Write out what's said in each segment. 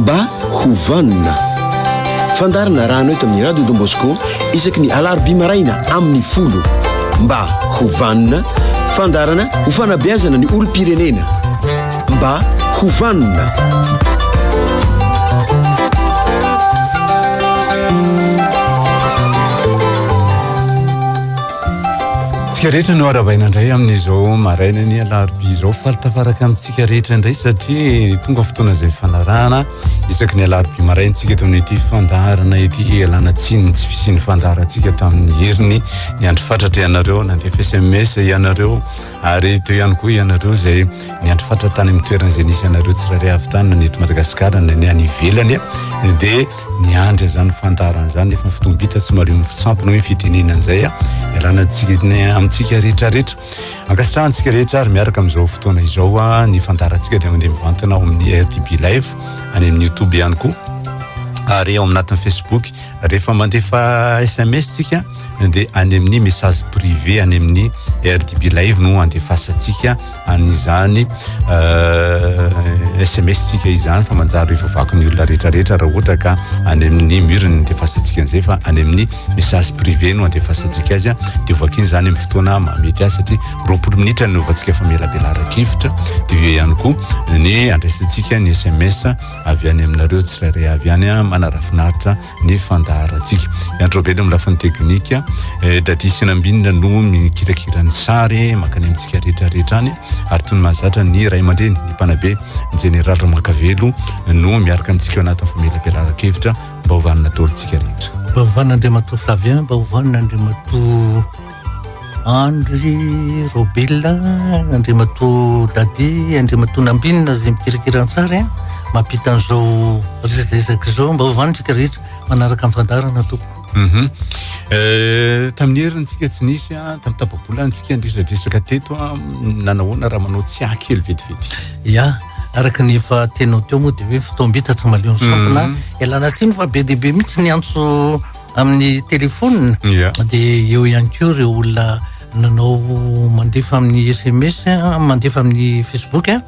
Mba ho vanona. Fandaharana arahana eto amin'ny Radio Don Bosco isaky ny alarobia maraina amin'ny folo. Mba ho vanona, fandaharana ho fanabeazana ny olom-pirenena. Mba ho vanona. Tsika rehetra no arabaina indray amin'izao maraina ny alarobia izao. Faly tafaraka amintsika rehetra indray satria tonga fotoana izay fanarahana isaky ny alarobia maraina tsika eto amin'ity fandaharana ity. Ialana tsiny ny tsy fisian'ny fandaharantsika tamin'ny heriny ny andro fatratra ianareo nandefa SMS ianareo ary teo ihany koa ianareo izay niandry fatra tany amin'ny toerana izay nisy anareo tsirairay avy tany na ny eto Madagasikara na ny any ivelany dia Niandry izany fandaharana izany nefa ny fotoam-bita tsy mahaleo ny sampona hoe fitenenana izay a. Ialana tsiny amintsika rehetra rehetra. Ankasitrahantsika rehetra ary miaraka amin'izao fotoana izao a ny fandaharantsika dia mandeha mivantana ao amin'ny RTB Live any amin'ny YouTube ihany koa ary ao anatin'ny Facebook. Rehefa mandefa SMS tsika dia any amin'ny message privé any amin'ny RTB Live no andefasantsika an'izany SMS tsika izany fa manjary voavakin'ny olona rehetra rehetra raha ohatra ka any amin'ny mur ny andefasantsika an'izay fa any amin'ny message privé no andefasantsika azy dia voakiny izany amin'ny fotoana mahamety azy satria 20 minitra no ovantsika famelabelaran-kevitra dia eo ihany koa ny andraisantsika ny SMS avy any aminareo tsirairay avy any manarafinaritra ny fandaharantsika. I Andry Raobelina amin'ny lafiny teknika, eh, Daddy sy Nambinina no mikirakira ny sary mankany amintsika rehetra rehetra any ary toy ny mahazatra ny ray aman-dreny, ny mpanabe, ny jeneraly Ramakavelo no miaraka amintsika ao anatin'ny famelabelaran-kevitra mba ho vanona daholo tsika rehetra. Mba ho vanona Andriamatoa Flavien, mba ho vanona Andriamatoa Andry Robila, Andriamatoa Daddy, Andriamatoa Nambinina izay mikirakira ny sary an, mampita an'izao resadresaka izao mba ho vanontsika rehetra manaraka ny fandaharana tompoko. Mhm. Eh, tamin'ny heriny tsika tsy nisy a, tamin'ny tapa-bolana tsika niresadresaka teto a, nanahoana raha manao tsiahy kely vetivety. Ya, araka ny efa teninao teo moa dia hoe fotoam-bita tsy mahaleo ny sampona. Ialana tsiny fa be dia be mihitsy ny antso amin'ny telefonina dia eo ihany koa ireo olona nanao mandefa amin'ny sms mandefa amin'ny facebook a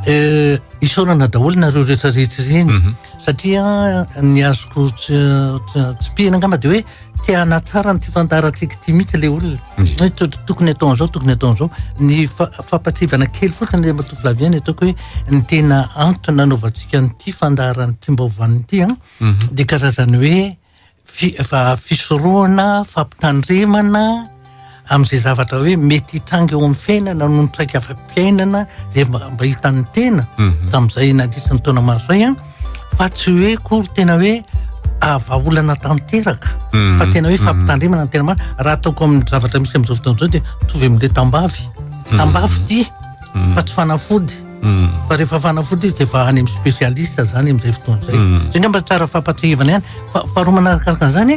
eh, isaorana daholo nareo rehetra rehetra ireny mhm. satria ny azoko tsipihina angamba dia hoe te hanatsara ny ty fandaharantsika ity mihitsy le olona mhm. hoe tokony atao an'izao tokony atao an'izao ny fampatsivana kely fotsiny le matoa Flavien ny ataoko hoe ny tena antony nanaovantsika an'ity fandaharana ity mba hovanina ity an mhm. dia karazany hoe fisorohana, fampitandremana amin'izay zavatra hoe mety hitranga eo amin'ny fiainana noho ny traik'afa-piainana izay mba hitan'ny tena mhm. tamin'izay nandritra ny taona maro izay an fa tsy hoe kory tena hoe vahaolana tanteraka mhm. fa tena hoe fampitandremana ny tena marina raha ataoko amin'ny zavatra misy amin'izao fotoana izao dia mitovy amin'ilay tambavy tambavy ity fa tsy fanafody Mm. Fa rehefa fanafody izy dia efa any amin'ny spécialiste zany amin'izay fotoana izay. Mm. Zay ngamba tsara fampatsiahivana ihany. Fa faharoa manarakaraka an'izany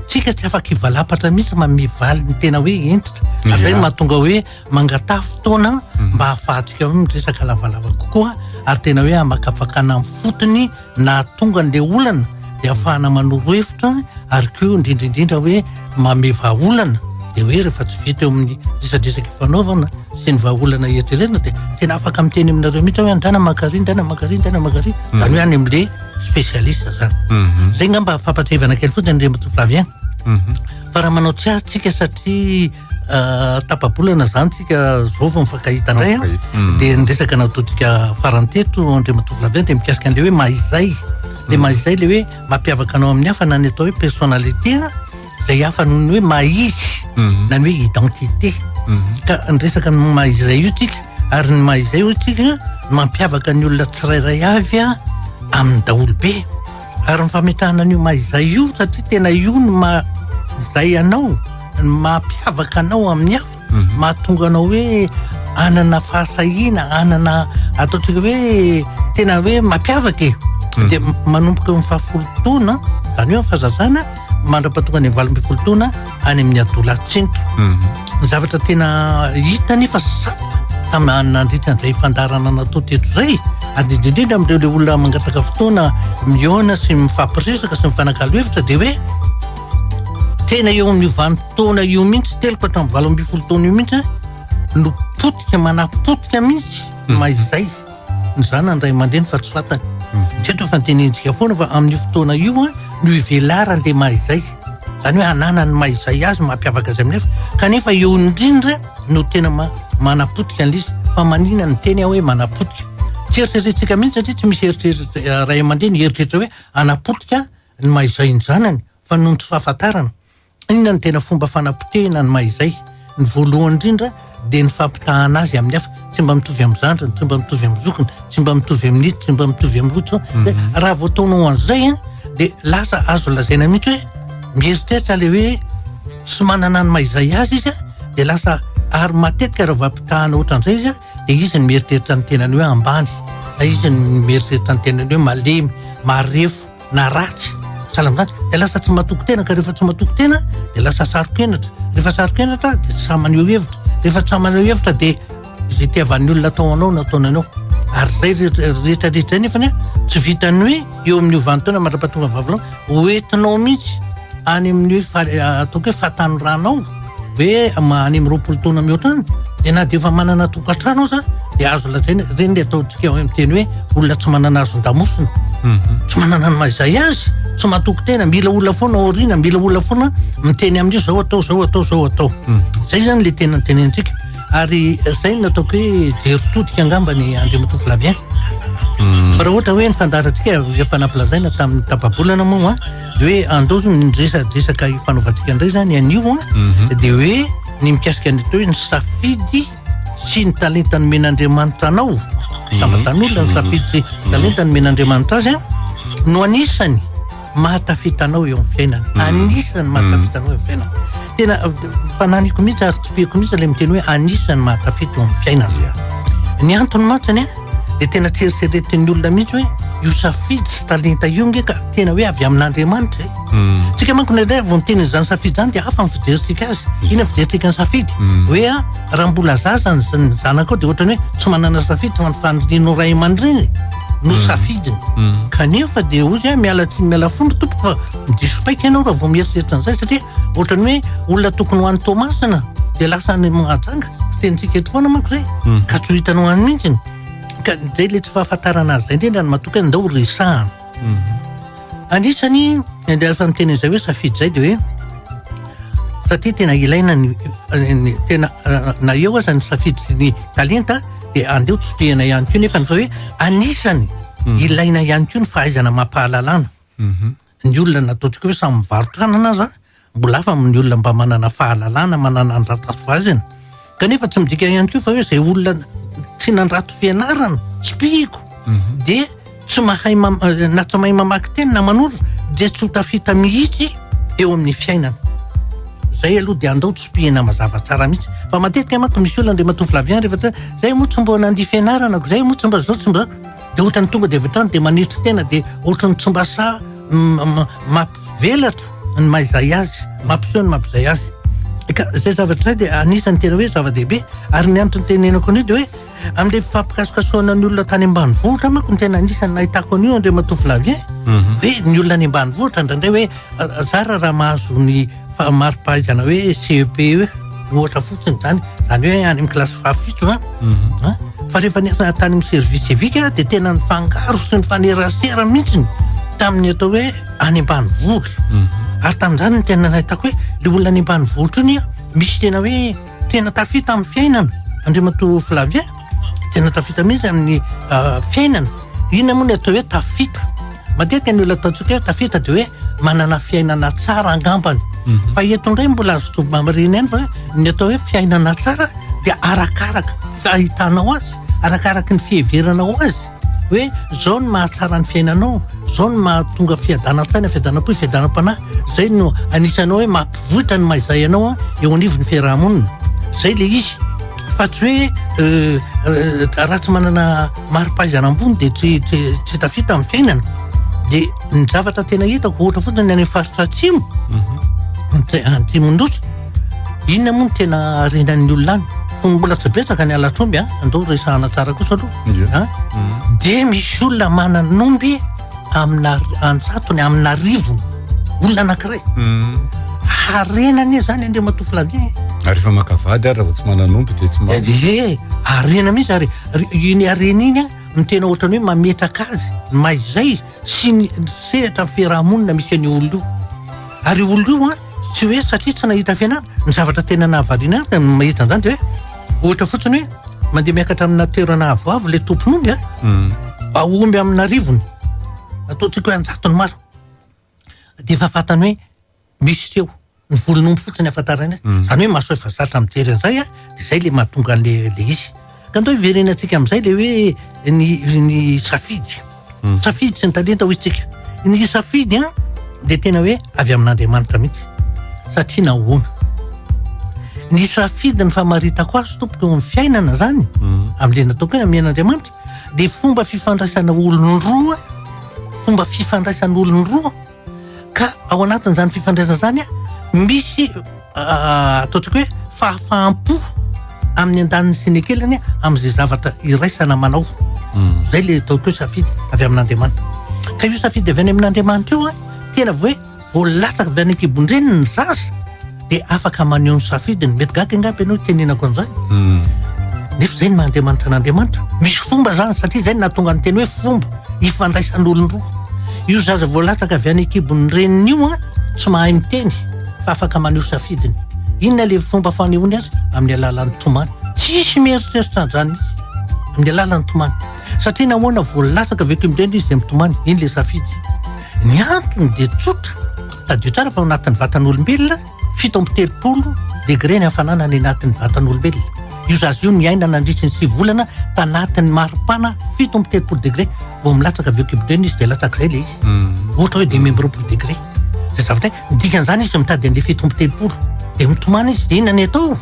tsika tsy afaka hivalapatra mihitsy manome valiny tena hoe hentitra. Ary zay no mahatonga hoe mangataha fotoana mm. mba hahafahantsika hoe miresaka lavalava kokoa ary tena hoe hamakafakana amin'ny fotony nahatonga an'ilay olana dia ahafahana manoro hevitra ary koa indrindra indrindra hoe manome vahaolana dia hoe rehefa tsy vita eo amin'ny resadresaka ifanaovana sy ny vahaolana eritreretina dia tena afaka miteny aminareo mihitsy hoe andana mankary andana mankary andana mankary mm. zany hoe any amin'le spécialiste zany mhm. zay ngamba fampatsiahivana kely fotsiny Andriamatoa Flavien mhm. fa raha manao tsy azy tsika satria Eh, tapa-bolana zany tsika zao vao mifankahita indray a mm. dia ny resaka nataontsika farany teto Andriamatoa Flavien dia mikasika an'le hoe maha-izay le mm. maha-izay le hoe mampiavaka anao amin'ny hafa na ny atao hoe personnalité zay hafa noho ny hoe maha-izy mm-hmm. na ny hoe identité mm-hmm. ka ny resaka ny maha-izay io tsika ary ny maha-izay io tsika mampiavaka ny olona tsirairay avy a amin'ny daholobe Ary ny fametrahana an'io maha izay io satria tena io no maha izay anao, ny mampiavaka anao amin'ny hafa, mhm. mahatonga anao hoe anana fahasahiana, anana ataontsika hoe tena hoe mampiavaka e. Mhm. Dia manomboka eo amin'ny fahafolo taona, izany hoe amin'ny fahazazana, mandra-pahatonga any amin'ny 18 taona any amin'ny adolatsinto. Mhm. Ny zavatra tena hita nefa sapa tamin'ny nandritra an'izay fandaharana natao teto izay, ary indrindra indrindra amin'ireo le olona mangataka fotoana mihaona sy mifampiresaka sy mifanakalo hevitra dia hoe tena eo amin'io vanim-potoana io mihitsy, telo ka hatramin'ny 18 taona io mihitsy no potika manapotika mihitsy mhm. maizay ny zanany ray aman-dreny fa tsy fantany. Tsy eto fa tenentsika foana fa amin'io fotoana io an, no ivelaran'ilay maha izay. Izany hoe ananany maha izay azy, mampiavaka azy amin'ny hafa. Kanefa eo indrindra no tena manapotika an'ilay izy. Fa manina ny teny aho hoe manapotika. Tsy eritreretintsika mihitsy satria tsy misy eritreritra ray aman-dreny hieritreritra hoe hanapotika ny maha izay ny zanany fa noho ny tsy fahafantarana. Inona no tena fomba fanapotehina ny maha izay? Ny voalohany indrindra dia ny fampitahana azy amin'ny hafa. Tsy mba mitovy amin'ny zandriny, tsy mba mitovy amin'ny zokiny, tsy mba mitovy amin'itsy, tsy mba mitovy amin'ny rotsy. Mhm. Raha vao ataonao an'izay an, dia lasa azo lazaina mihitsy hoe mieritreritra ilay hoe tsy manana ny maha izay azy izy an, dia lasa ary matetika raha vao ampitahana ohatran'izay izy an, dia izy no mieritreritra ny tenany hoe ambany, na izy no mieritreritra ny tenany hoe malemy, marefo. na ratsy sahala amin'izany dia lasa tsy matoky tena ka rehefa tsy matoky tena dia lasa saro-kenatra rehefa saro-kenatra dia tsy sahy maneho hevitra rehefa tsy sahy maneho hevitra dia izay itiavan'ny olona atao anao no ataony anao ary zay rehetra rehetra zay nefany a tsy vitan'ny hoe eo amin'ny vanin-taona mandra-pahatonga vavilao hoentinao mihitsy any amin'ny hoe fa- ataoko hoe fahatanoranao hoe any amin'ny 20 taona mihoatra any dia na dia efa manana tokantrano aza dia azo lazaina ireny le ataontsika hoe miteny hoe olona tsy manana azon-damosina mhm. tsy manana ny maha-izay azy tsy matoky tena mila olona foana aoriana mila olona foana miteny amin'io zao atao zao atao zao atao mhm. zay zany le tena tenentsika ary zay no ataoko hoe jery todika angamba ny Andriamatoa Flavien mhm. fa raha ohatra hoe ny fandaharantsika efa nampilazaina tamin'ny tapa-bolana moa de hoe andao ny resadresaka ifanaovantsika indray zany anio a mhm. de hoe ny mikasika ny atao hoe ny safidy sy ny talenta nomen'Andriamanitra anao mhm. sambatan'olona ny mhm. safidy sy talenta nomen'Andriamanitra azy a no anisany mahatafita anao eo amin'ny fiainana anisany mahatafita anao eo amin'ny fiainana tena fananiko mihitsy ary tsipihiko mihitsy ilay miteny hoe anisany mahatafita eo amin'ny fiainana ny antony mantsiny a dia tena tsy eritreretin'ny olona mihitsy hoe io safidy sy talenta io nge ka tena hoe avy amin'Andriamanitra e. Hmm. Tsika manko indraindray vao miteny izany safidy izany dia hafa ny fijerintsika azy. Inona fijerintsika ny safidy? Hmm. Hoe a raha mbola zaza ny zanakao dia ohatrany hoe tsy manana safidy fa ny fanirianao ray aman-dreny no hmm. safidiny. Kanefa dia hoy izy miala tsiny miala fondro tompoko fa diso paika ianao raha vao mieritreritra an'izay satria ohatrany hoe olona tokony ho any Toamasina dia lasa any Mahajanga. Fitenintsika eto foana manko zay hmm. ka tsy ho hitanao any mihitsy ka zay le tsy fahafantarana azy zay indrindra no matoky hoe ndao resahana hmm. anisany rehefa miteny an'izay hoe safidy zay de hoe satria tena ilaina ny tena na eo aza ny safidy sy ny talenta de andeho tsipihana ihany koa nefa ny fa hoe anisany hmm. ilaina ihany koa ny fahaizana mampahalalana Ny olona nataontsika hoe samy mivarotra anana aza mbola hafa amin'ny olona mba manana fahalalana, manana andrato fahaizana. Kanefa tsy midika ihany koa fa hoe izay olona tsy nandrato fianarana, tsipihiko, mhm. dia tsy mahay na tsy mahay mamaky teny na manoratra dia tsy ho tafita mihitsy eo amin'ny fiainana. Zay aloha dia andao tsipihina mazava tsara mihitsy. Fa matetika manko misy olona Andriamatoa Flavien rehefa tsy zay moa tsy mba nandia fianarana, zay moa tsy mba zao tsy mba Dia ohatran'ny tonga dia avy hatrany dia manetry tena dia ohatran'ny tsy mba sahy mampivelatra ny maha izay azy, mampiseho ny mampizay azy. Ka izay zavatra izay dia anisan'ny tena hoe zava-dehibe ary ny antony tenenako an'io dia hoe amin'ilay fampikasokasohana ny olona tany ambanivohitra manko no tena anisan'ny nahitako an'io Andriamatoa Flavien mhm. hoe ny olona any ambanivohitra indraindray hoe zara raha mahazo ny mari-pahaizana hoe CEPE ohatra fotsiny zany zany hoe any amin'ny kilasy fahafito zany mhm. ah, fa rehefa niasa tany amin'ny service civique dia tena nifangaro sy nifanerasera mihitsiny tamin'ny atao hoe any ambanivohitra mhm. ary tamin'izany ny tena nahitako hoe le olona any ambanivohitra iny misy tena hoe tena tafita amin'ny fiainana Andriamatoa Flavien tena tafita mihitsy amin'ny ah, fiainana inona moa ny atao hoe tafita matetika ny olona ataontsika hoe tafita dia hoe manana fiainana tsara angambany mhm. fa eto indray mbola azo tomamarina ihany fa ny atao hoe fiainana tsara dia arakaraka fahitanao azy arakaraky ny fiheveranao azy hoe zao ny mahatsara ny fiainanao zao ny mahatonga fiadanan-tsaina fiadanam-po fiadanam-panahy zay no anisanao hoe mampivoitra ny maha-izay anao a eo anivon'ny fiarahamonina zay le izy fa tsy hoe euh, euh, raha tsy manana mari-pahaizana ambony dia tsy tsy tsy tafita amin'ny fiainana dia ny zavatra tena hitako ohatra fotsiny ny any amin'ny faritra atsimo mhm. antsimondosa inona moa no tena harenan'ny olona any fony mbola tsy betsaka ny halatr'omby a andao resahana tsara kosa aloha a mhm. dia misy olona manan'omby amina antsatony amina arivony olona anankiray mhm. harena anie zany andriamatoa Flavien ary efa maka vady ary raha vao tsy manan'omby dia tsy mahazo e harena mihitsy ary iny harena iny a. no tena ohatran'ny hoe mametraka azy ny maha izay sy ny sehatra ny fiarahamonina misy an'io olona io. Ary io olona io an, tsy hoe satria tsy nahita fianarana, ny zavatra tena nahavariana ahy ny mahita an'izany dia hoe ohatra fotsiny hoe mandeha miakatra amina toerana avoavo ilay tompon'omby an, omby amin'arivony, ataontsika hoe an-jatony maro, dia efa fantany hoe misy seho, ny volon'omby fotsiny ahafantarany azy, mm. zany hoe maso efa zatra mijery an'izay a, de zay le mahatonga an'le le izy. Ka ndao hiverenantsika amin'izay le hoe ny ny safidy. Mm. Safidy sy ny talenta hoy isika. Ny safidy an de tena hoe avy amin'Andriamanitra mihitsy. Satria nahoana? Ny safidy ny famaritako azy tompoko eo amin'ny fiainana zany, mm. amin'le nataoko hoe amian'Andriamanitra, de fomba fifandraisana olon-droa, fomba fifandraisana olon-droa Ka ao anatin'izany fifandraisana izany misy ataontsika hoe fahafaham-po amin'ny andaniny sy ny ankelany amin'izay zavatra iraisana manao. Hmm. Zay le ataoko hoe safidy avy amin'Andriamanitra. Ka io safidy avy any amin'Andriamanitra io tena hoe voalatsaka avy any an-kibon-dreniny ny zaza dia afaka maneho ny safidiny. Mety gaga angamba ianao hitenenako an'izany. Hmm. Nefa izay ny maha Andriamanitra an'Andriamanitra. Misy fomba izany satria izay no nahatonga ny teny hoe fomba ifandraisan'olon-droa. Io zaza voalatsaka avy any an-kibon'ny reniny io an, tsy mahay miteny fa afaka maneho safidiny. Inona ilay fomba fanehoany azy? Amin'ny alalan'ny tomany. Tsisy mieritreritra an'izany mihitsy. Amin'ny alalan'ny tomany. Satria nahoana voalatsaka avy an-kibon-dreniny izy dia mitomany. Iny ilay safidy. Ny antony dia tsotra. Tadidio tsara fa ao anatin'ny vatan'olombelona, 37 degré ny hafanana any anatin'ny vatan'olombelona. Io zaza io niaina nandritry ny sivy volana tanatin'ny maripana 37 degré vao milatsaka avy eo kibon-dreniny izy dia latsak'izay ilay izy. Hmm. Ohatra hoe 25 degré. Zay zavatra hoe dikan'izany izy mitady an'ilay 37 dia mitomany izy dia inona ny atao?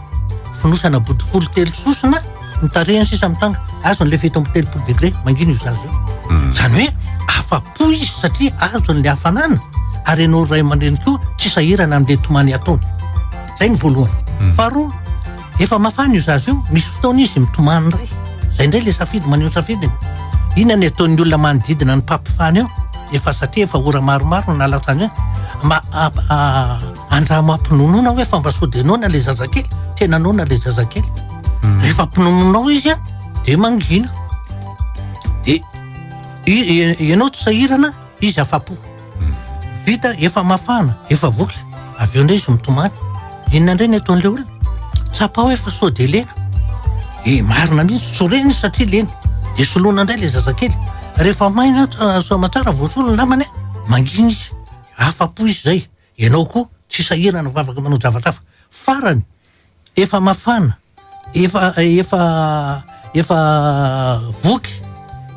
Fonosana bodofolo telo sosona ny tarehiny sisa mitranga. Azony ilay 37 degré mangina io zaza io. Hmm. Izany hoe afa Po izy satria azony le hafanana ary ianao ray aman-dreny koa tsy sahirana amin'le tomany ataony. Zay ny voalohany. Hmm. Faharoa, efa mafana io zaza io, misy fotoana izy mitomany indray. Zay indray le safidy maneho ny safidiny. Inona ny ataon'ny olona manodidina ny mpampifana eo? Efa satria efa ora maromaro no nalatsany eo. Mba andramo ampinonoana hoe fa mba sao dia noana le zazakely. Tena noana le zazakely. Hmm. Rehefa ampinonoanao izy dia mangina. Dia Ianao tsy sahirana, izy afa-po. Vita, efa mafana, efa voky, avy eo indray izy mitomany. Inona indray ny ataon'ilay olona? Tsapao hoe fa sao dia lena. Eh, marina mihitsy, tsorena izy satria lena. Dia soloina indray ilay zazakely. Rehefa maina soamantsara voasolo ny namany, mangina izy. Afa-po izy izay. Ianao koa tsy sahirana fa afaka manao zavatra hafa. Farany, Efa mafana, efa efa efa voky,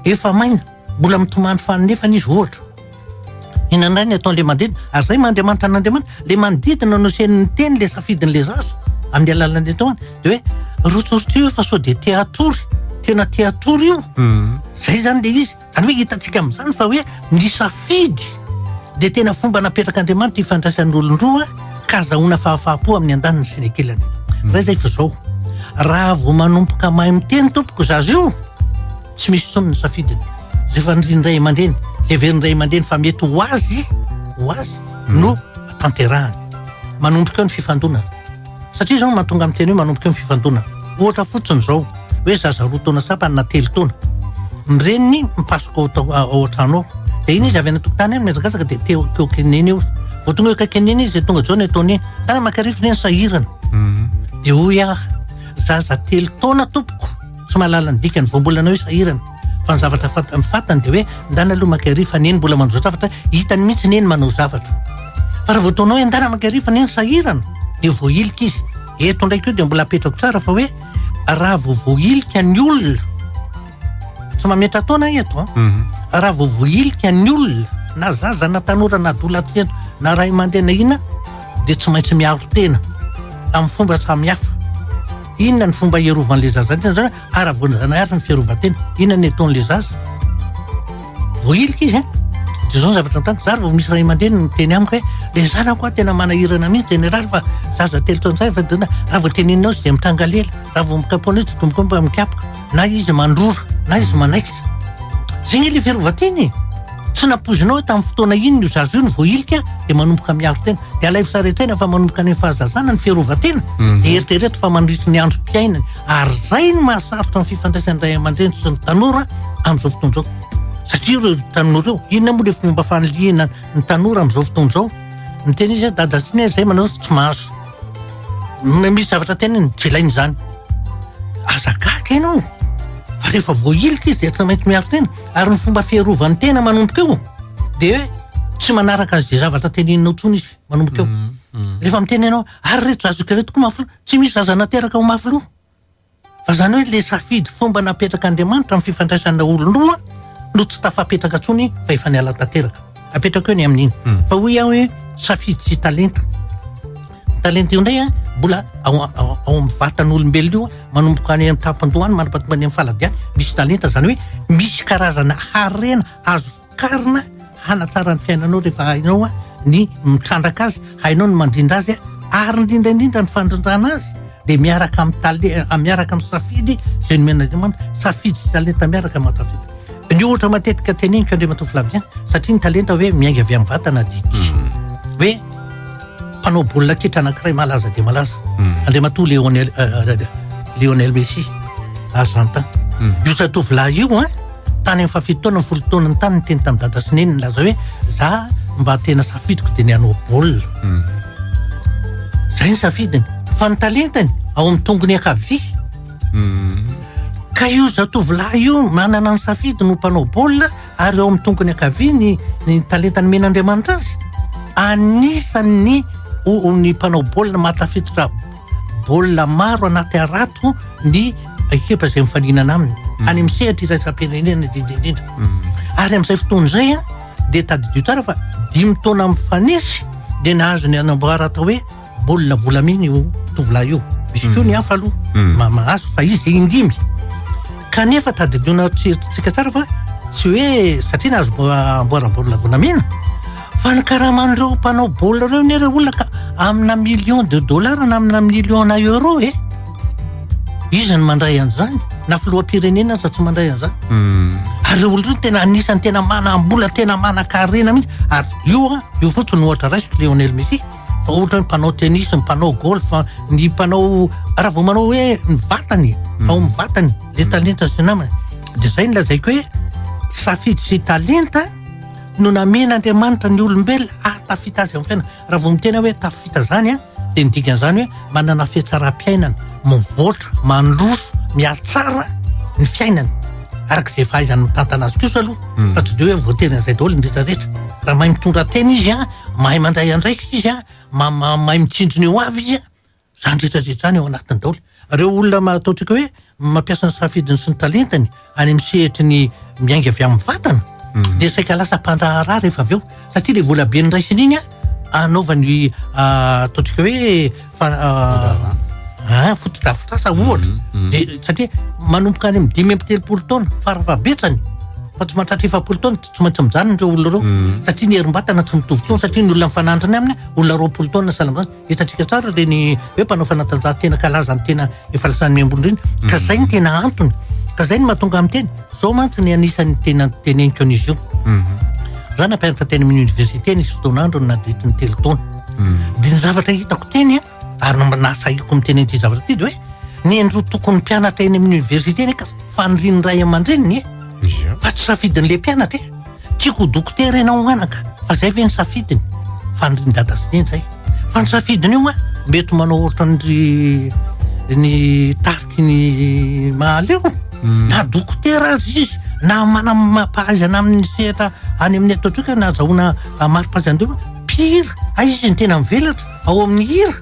efa maina, mbola mitomany faninefany izy ohatra. Inona indray ny ataon'ilay manodidina? Ary izay maha Andriamanitra an'Andriamanitra, ilay manodidina no asiany miteny ilay safidin'ilay zaza amin'ny alalan'ilay tomany. Dia hoe rotsorotsio io fa sao dia te hatory, tena te hatory io. Izay izany ilay izy. Izany hoe hitantsika amin'izany fa hoe ny safidy dia tena fomba napetrak'Andriamanitra ifandraisan'ny olon-droa ka azahoana fahafaham-po amin'ny andaniny sy ny ankilany. Iray izay fa izao, raha vao manomboka mahay miteny tompoko zaza io, tsy misy intsony ny safidiny. Izay fanirian'ny ray aman-dreny, izay heverin'ny ray aman-dreny fa mety ho azy, ho azy no tanterahany. Manomboka eo ny fifandonana. Satria izao no mahatonga miteny hoe manomboka eo ny fifandonana. Ohatra fotsiny izao, hoe zaza roa taona sasany na telo taona, ny reniny mipasoka ao tao ao an-trano ao. Dia iny izy avy any an-tokotany any mihazakazaka dia te eo akaikin'i neny eo. Vao tonga eo akaikin'i neny izy dia tonga zao ny ataon'i neny. Tana makarifo neny sahirana. Dia hoy aho, zaza telo taona tompoko, tsy mahalala ny dikany voambolana hoe sahirana. Fa ny zavatra fantany fantany dia hoe ndana aloha mankary fa neny mbola manao zavatra, hitany mihitsy neny manao zavatra. Fa raha vao ataonao hoe ndana mankary fa neny sahirana dia voahilika izy. Eto indray koa dia mbola apetrako tsara fa hoe raha vao voahilika ny olona, tsy mametra-taona aho eto an, mhm. raha vao voahilika ny olona na zaza na tanora na adolatsento na ray aman-dreny na inona dia tsy maintsy miaro tena amin'ny fomba samihafa. Inona ny fomba hierovan'ilay zaza zany? Ara-voajanahary ny fiarovan-tena. Inona ny ataon'ilay zaza? Voahilika izy an! Dia izao ny zavatra mitranga, za vao misy ray aman-dreny miteny amiko hoe le zanako an tena manahirana mihitsy jeneraly fa zaza telo taona izay efa dona, raha vao teneninao izy dia mitranga lela, raha vao mikapoana izy dia tomboka mikapoka, na izy mandrora, na izy manaikitra. Zay nge le fiarovan-tena e! Tsy nampoizinao hoe tamin'ny fotoana inona io zaza io no voahilika dia manomboka miaro tena. Dia alaivo sary an-tsaina fa manomboka any amin'ny fahazazana ny fiarovan-tena, dia eritrereto fa mandritry ny androm-piainany. Ary izay no mahasarotra ny fifandraisan'ny ray aman-dreny sy ny tanora amin'izao fotoana izao. Satria ireo tanora ireo, inona moa ilay fomba fanilihana ny tanora amin'izao fotoana izao? Miteny izy hoe dada sy neny izay manao tsy mahazo. Misy zavatra teniny, tsy ilaina izany. Aza gaga ianao fa rehefa voahilika izy dia tsy maintsy miaro tena. Ary ny fomba fiarovany tena manomboka eo dia hoe tsy manaraka an'izay zavatra teneninao intsony izy manomboka eo. Rehefa miteny ianao, ary ireto zazako ireto koa mafy loha, tsy misy zaza nateraka ho mafy loha. Fa izany hoe ilay safidy fomba napetrak'Andriamanitra amin'ny fifandraisana olon-droa no tsy tafapetraka intsony fa efa niala tanteraka. Apetrako eo ny amin'iny. Fa hoy aho hoe safidy sy talenta. Ny talenta io indray a, mbola ao ao ao amin'ny vatan'olombelona io manomboka any an-tampon-dohany mandra-pahatonga any amin'ny faladiany, misy talenta izany hoe misy karazana harena azo vokarina hanatsara ny fiainanao rehefa hainao ny mitrandraka azy, hainao ny mandrindra azy ary indrindra indrindra ny fandrindrana azy dia miaraka amin'ny tale- miaraka amin'ny safidy izay nomen'Andriamanitra, safidy sy talenta miaraka mahatafita. Ny ohatra matetika teneniko Andriamatoa Flavien, satria ny talenta hoe miainga avy amin'ny vatana dia diso. Hoe mpanao baolina kitra anankiray malaza dia malaza, Andriamatoa Lionel, Lionel Messi, Argentin. Io zatovolahy io an, tany amin'ny fahafito taona, ny folo taonany tany niteny tamin'i dada sy neny nilaza hoe za mba tena safidiko dia ny hanao baolina. Zay ny safidiny. Fa ny talentany ao amin'ny tongony ankavia. Ka io zatovolahy io manana ny safidiny ho mpanao baolina ary ao amin'ny tongony ankavia ny ny talenta nomen'Andriamanitra azy. Anisan'ny ny mpanao baolina mahatafiditra baolina maro anaty harato ny ekipa izay mifaninana aminy mm. any amin'ny sehatra iraisam-pirenena indrindra indrindra mm. ary amin'izay fotoana izay a dia tadidio tsara fa dimy taona mifanesy dia nahazo ny anamboara atao hoe baolina volamena io tovolahy io misy koa ny mm. hafa aloha mahazo fa izy dia indimy Kanefa tadidioina tsika tsara fa tsy hoe satria nahazo amboara baolina volamena fa ny karaman'ireo mpanao baolina ireo anie ireo olona ka amina million de dollars na amina million na euro e. Iza no mandray an'izany? Na filoham-pirenena aza tsy mandray an'izany. Hmm. Ary ireo olona ireo tena anisan'ny tena manam-bola, tena manan-karena mihitsy. Ary io a, io fotsiny no ohatra raisiko Lionel Messi. Fa ohatra hoe mpanao tennis, ny mpanao golf, ny mpanao raha vao manao hoe ny vatany, mm. ao amin'ny vatany, le mm. talenta sy namany. Dia izay no lazaiko hoe safidy sy talenta no namen'Andriamanitra ny olombelona ahatafita azy amin'ny fiainana. Raha vao miteny hoe tafita zany a, dia ny dikan'izany hoe manana fihatsaram-piainana, mivoatra, mandroso, mihatsara ny fiainany. Araka izay fahaizany mitantana azy kosa aloha, mm. fa tsy dia hoe voatery an'izay daholo ny rehetrarehetra. Raha mahay mitondra tena izy a, Mahay mandray andraikitra izy a, mahay mitsinjo ny ho avy izy a, zany rehetra rehetra zany ao anatiny daholo. Ireo olona ataontsika hoe mampiasa ny safidiny sy ny talentany any amin'ny sehatry ny miainga avy amin'ny vatana mm. dia saika lasa mpandraharaha rehefa avy eo satria le vola be noraisiny iny a anaovany ataontsika hoe fa ah, fotodrafitrasa ohatra mm, mm. de satria manomboka any amin'ny 35 taona farafahabetsany fa tsy mahatratra 40 taona tsy maintsy mijanona ireo olona ireo mm. satria ny herim-batana tsy mitovy tsony satria ny olona mifanandrina aminy olona 20 taona sahala amin'izany hitantsika tsara ireny hoe mpanao fanatanjahantena kalaza ny tena efa lasa any ambony ireny ka zay ny tena antony ka zay ny mahatonga amin'ny tena zao mantsy ny anisan'ny tena teneniko an'izy io mhm. za nampianatra teny amin'ny université nisy fotoan'andro nandritry ny telo taona mm. dia ny zavatra hitako teny a ary nasahiko miteny an'ity zavatra ity dia hoe ny androtokon'ny mpianatra eny amin'ny université eny ka fanirian'ny ray aman-dreniny e fa tsy safidin'le mpianatra e tiako ho dokotera ianao anaka fa zay ve ny safidiny fanirian'ny dada sy neny zay fa ny safidiny io a mety manao ohatran'ry ny tariky ny mahaleo hmm. na dokotera azy izy na manam-pahaizana amin'ny sehatra any amin'ny ataontsika na azahoana mari-pahaizana pire aiza izy ny tena mivelatra ao amin'ny hira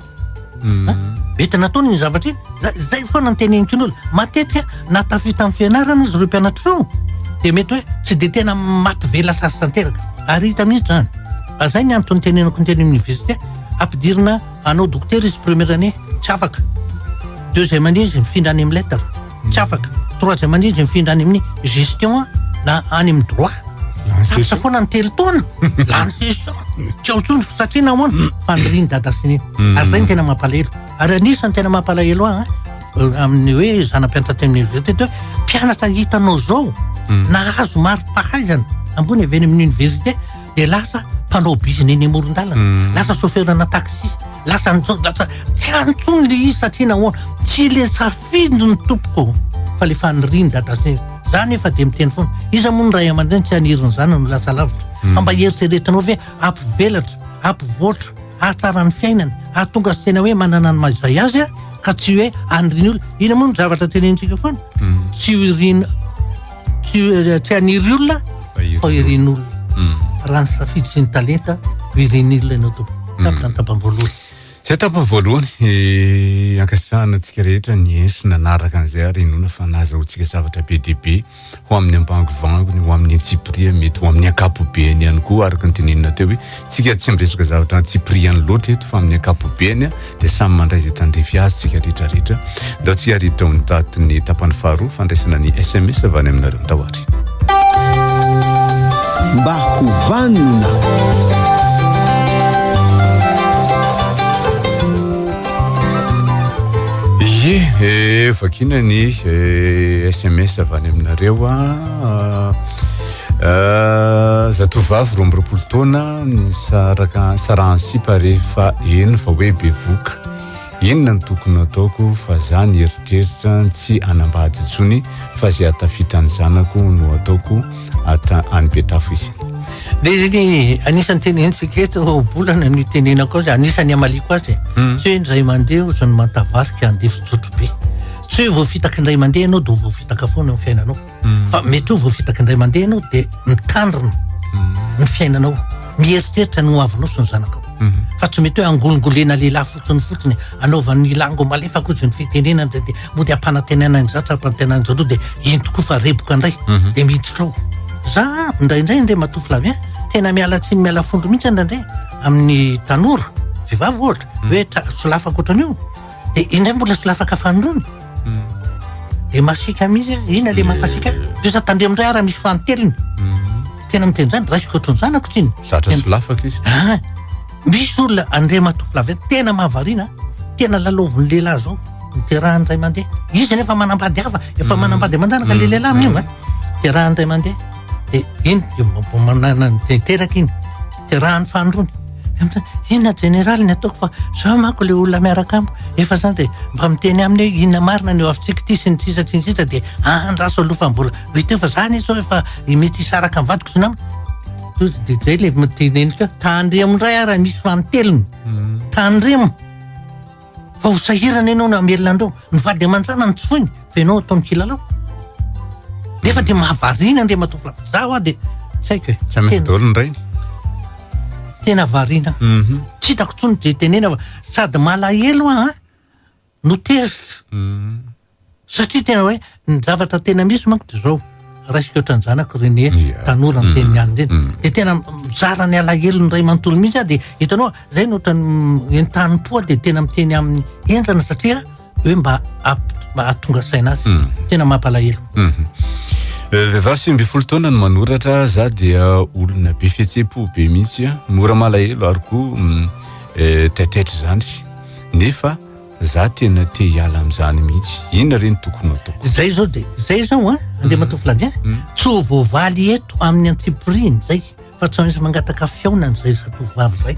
hmm. mety nataony ny zavatra iny zay foana ny teneniko ny olona matetika na tafita amin'ny fianarana izy ireo mpianatra ireo dia mety hoe tsy de tena mampivelatra azy tanteraka ary hita mihitsy zany fa zay ny antony tenenako ny teny université ampidirina anao dokotera izy première année tsy afaka deuxième année izy mifindra any amin'ny lettre tsy afaka troisième année izy mifindra any amin'ny gestion na any amin'ny droit tapitra foana ny telo taona lany session tsy ao intsony satria nahoana fanirian'i dada sy neny hmm. ary zay ny tena mampalahelo ary anisan'ny tena mampalahelo ahy eh, amin'ny hoe zana-mpianatra teny amin'ny université hoe mpianatra hitanao zao hmm. nahazo mari-pahaizana ambony avy any amin'ny université dia lasa mpanao bizina eny amoron-dalana hmm. lasa chauffeur-na taxi lasa an'izao lasa tsy any intsony le izy satria nahoana tsy le safidy ny tompoko fa le fanirian'i dada sy neny. Za nefa dia miteny foana, iza moa ny ray aman-dreny tsy haniry ny zanany ho lasa lavitra? Fa mba eritreretinao ve hampivelatra, hampivoatra, hahatsara ny fiainany, hahatonga azy tena hoe manana ny maha izay azy ka tsy hoe aniriany olona. Inona moa ny zavatra tenenintsika foana? Tsy ho irina, tsy tsy haniry olona fa ho irin'olona. Raha ny safidy sy ny talenta ho irin'ny olona ianao tompoko. Tapitra ny tapany voalohany. Izay tapany voalohany, ankasitrahana antsika rehetra ny sy nanaraka an'izay ary inoana fa nahazahoantsika zavatra be dia be ho amin'ny ambangovangony, ho amin'ny antsipiriany, mety ho amin'ny ankapobeny ihany koa araka ny tenenina teo hoe tsika tsy miresaka zavatra antsipiriany loatra eto fa amin'ny ankapobeny dia samy mandray izay tandrify azy tsika rehetra rehetra. Ndao tsika ary hiditra ao anatin'ny tapany faharoa fandraisana ny sms avy any aminareo. Ndao ary. Mba ho vanona. Ie, eh, vakiana ny sms avy any aminareo a. Zatovovavy 22 taona nisaraka sarahan'ny sipa rehefa heno fa hoe bevoka. Inona no tokony ataoko fa za nieritreritra tsy hanambady intsony fa ze hatafita ny zanako no ataoko atra any Betafo izy. De izy anie anisan'ny tenenitsika eto ohabolana no itenenako azy, anisan'ny hamaliako azy e. Tsy hoe indray mandeha ozy ny manta-varika andefy-jotro be. Tsy hoe voafitaka indray mandeha ianao dia ho voafitaka foana eo amin'ny fiainanao. Fa mety ho voafitaka indray mandeha ianao dia mitandrina ny fiainanao, mieritreritra ny hoavinao sy ny zanakao. Fa tsy mety hoe angolingolena lehilahy fotsiny fotsiny, anaovan'ny lango malefaka ozy ny fitenenana dia dia mody ampanantenana an'izatsy ampanantenana an'izaroa dia iny tokoa fa reboka indray dia miditra ao. Za indraindray Andriamatoa Flavien tena miala tsiny miala fondro mihitsy indraindray amin'ny tanora, vehivavy ohatra, hoe solafaka ohatran'io. Dia indray mbola solafaka fanindroany. Dia masiaka mihitsy aho. Inona ilay mampasiaka ahy? Ndreo sa tandremo indray aho raha misy fanintelony. Tena miteny izany, raisiko ohatran'ny zanako tsiny. Zatra solafaka izy. Ah, misy olona Andriamatoa Flavien tena mahavariana, tena lalaovin'ny lehilahy izao, niterahany ray aman-dreny. Izy nefa manambady hafa, efa manambady aman-janaka ilay lehilahy amin'io an. Terahany ray aman-dreny. Dia iny, dia mbo manana, dia niteraka iny. Terahany fanindroany. Dia miteny, inona jeneraly ny ataoko fa za manko le olona miaraka amiko efa zany dia mba miteny aminy hoe inona marina ny eo avintsika ity sy ny sisa sy ny sisa dia andraso aloha fa mbola ho hita eo fa za anie zao efa mety hisaraka amin'ny vadiko sy nama. Dia zay le teneniko hoe tandremo indray ary misy fanintelony. Tandremo. Fa ho sahirana ianao ny hamelona an'ireo. Ny vady aman-janany tsy foiny fa ianao ataony kilalao. Nefa dia mahavariana Andriamatoa Flavien. Za hoa dia tsy haiko e. Tsy hamely daholo ny rainy. Tena variana. Tsy hitako intsony izay tenena fa sady malahelo aho an, no tezitra. Satria tena hoe ny zavatra tena misy manko dia izao, raisiko ohatran'ny zanako ireny hoe tanora miteny ny aniny ireny. Dia tena mizara ny alahelony iray manontolo mihitsy aho dia hitanao izay no ohatran'ny entanim-po aho dia tena miteny aminy henjana satria hoe mba mba hahatonga saina azy. Tena mampalahelo. Vehivavy 19 taona no manoratra, za dia olona be fihetseham-po be mihitsy, mora malahelo ary koa taitaitra izany nefa Za tena te hiala amin'izany mihitsy. Inona re no tokony ho ataoko? Zay zao de, zay zao an, Andriamatoa Flavien, tsy ho voavaly eto amin'ny antsipiriany zay, fa tsy maintsy mangataka fihaonana zay zatovovavy zay.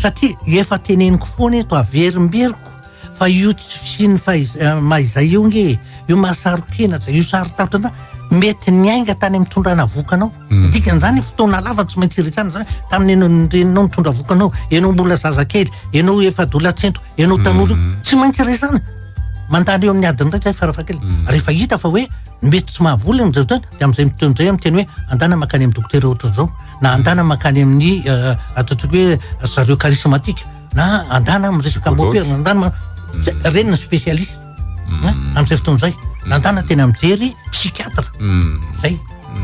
Satria efa teneniko foana eto, averimberiko, fa io tsy fisian'ny fahaiz- maha izay io nge e, io maha saro-kenatra, io saro-tahotra, mety niainga tany amin'ny tondrana vohoka anao. Ny dikan'izany fotoana lava tsy maintsy iresahana izany tamin'ny ianao ny reninao nitondra vohoka anao, ianao mbola zazakely, ianao efa adolatsento, ianao tanora io, tsy maintsy resahana. Mandany eo amin'ny adiny iray zay farafahakeliny. Rehefa hita fa hoe mety tsy mahavola ny zavatra dia amin'izay miteny izay miteny hoe andana mankany amin'ny dokotera ohatran'izao na andana mankany amin'ny ataontsika hoe zareo charismatique na andana miresaka mopera na andana ireny ny spécialiste. Amin'izay fotoana izay nandana tena mijery psychiatre zay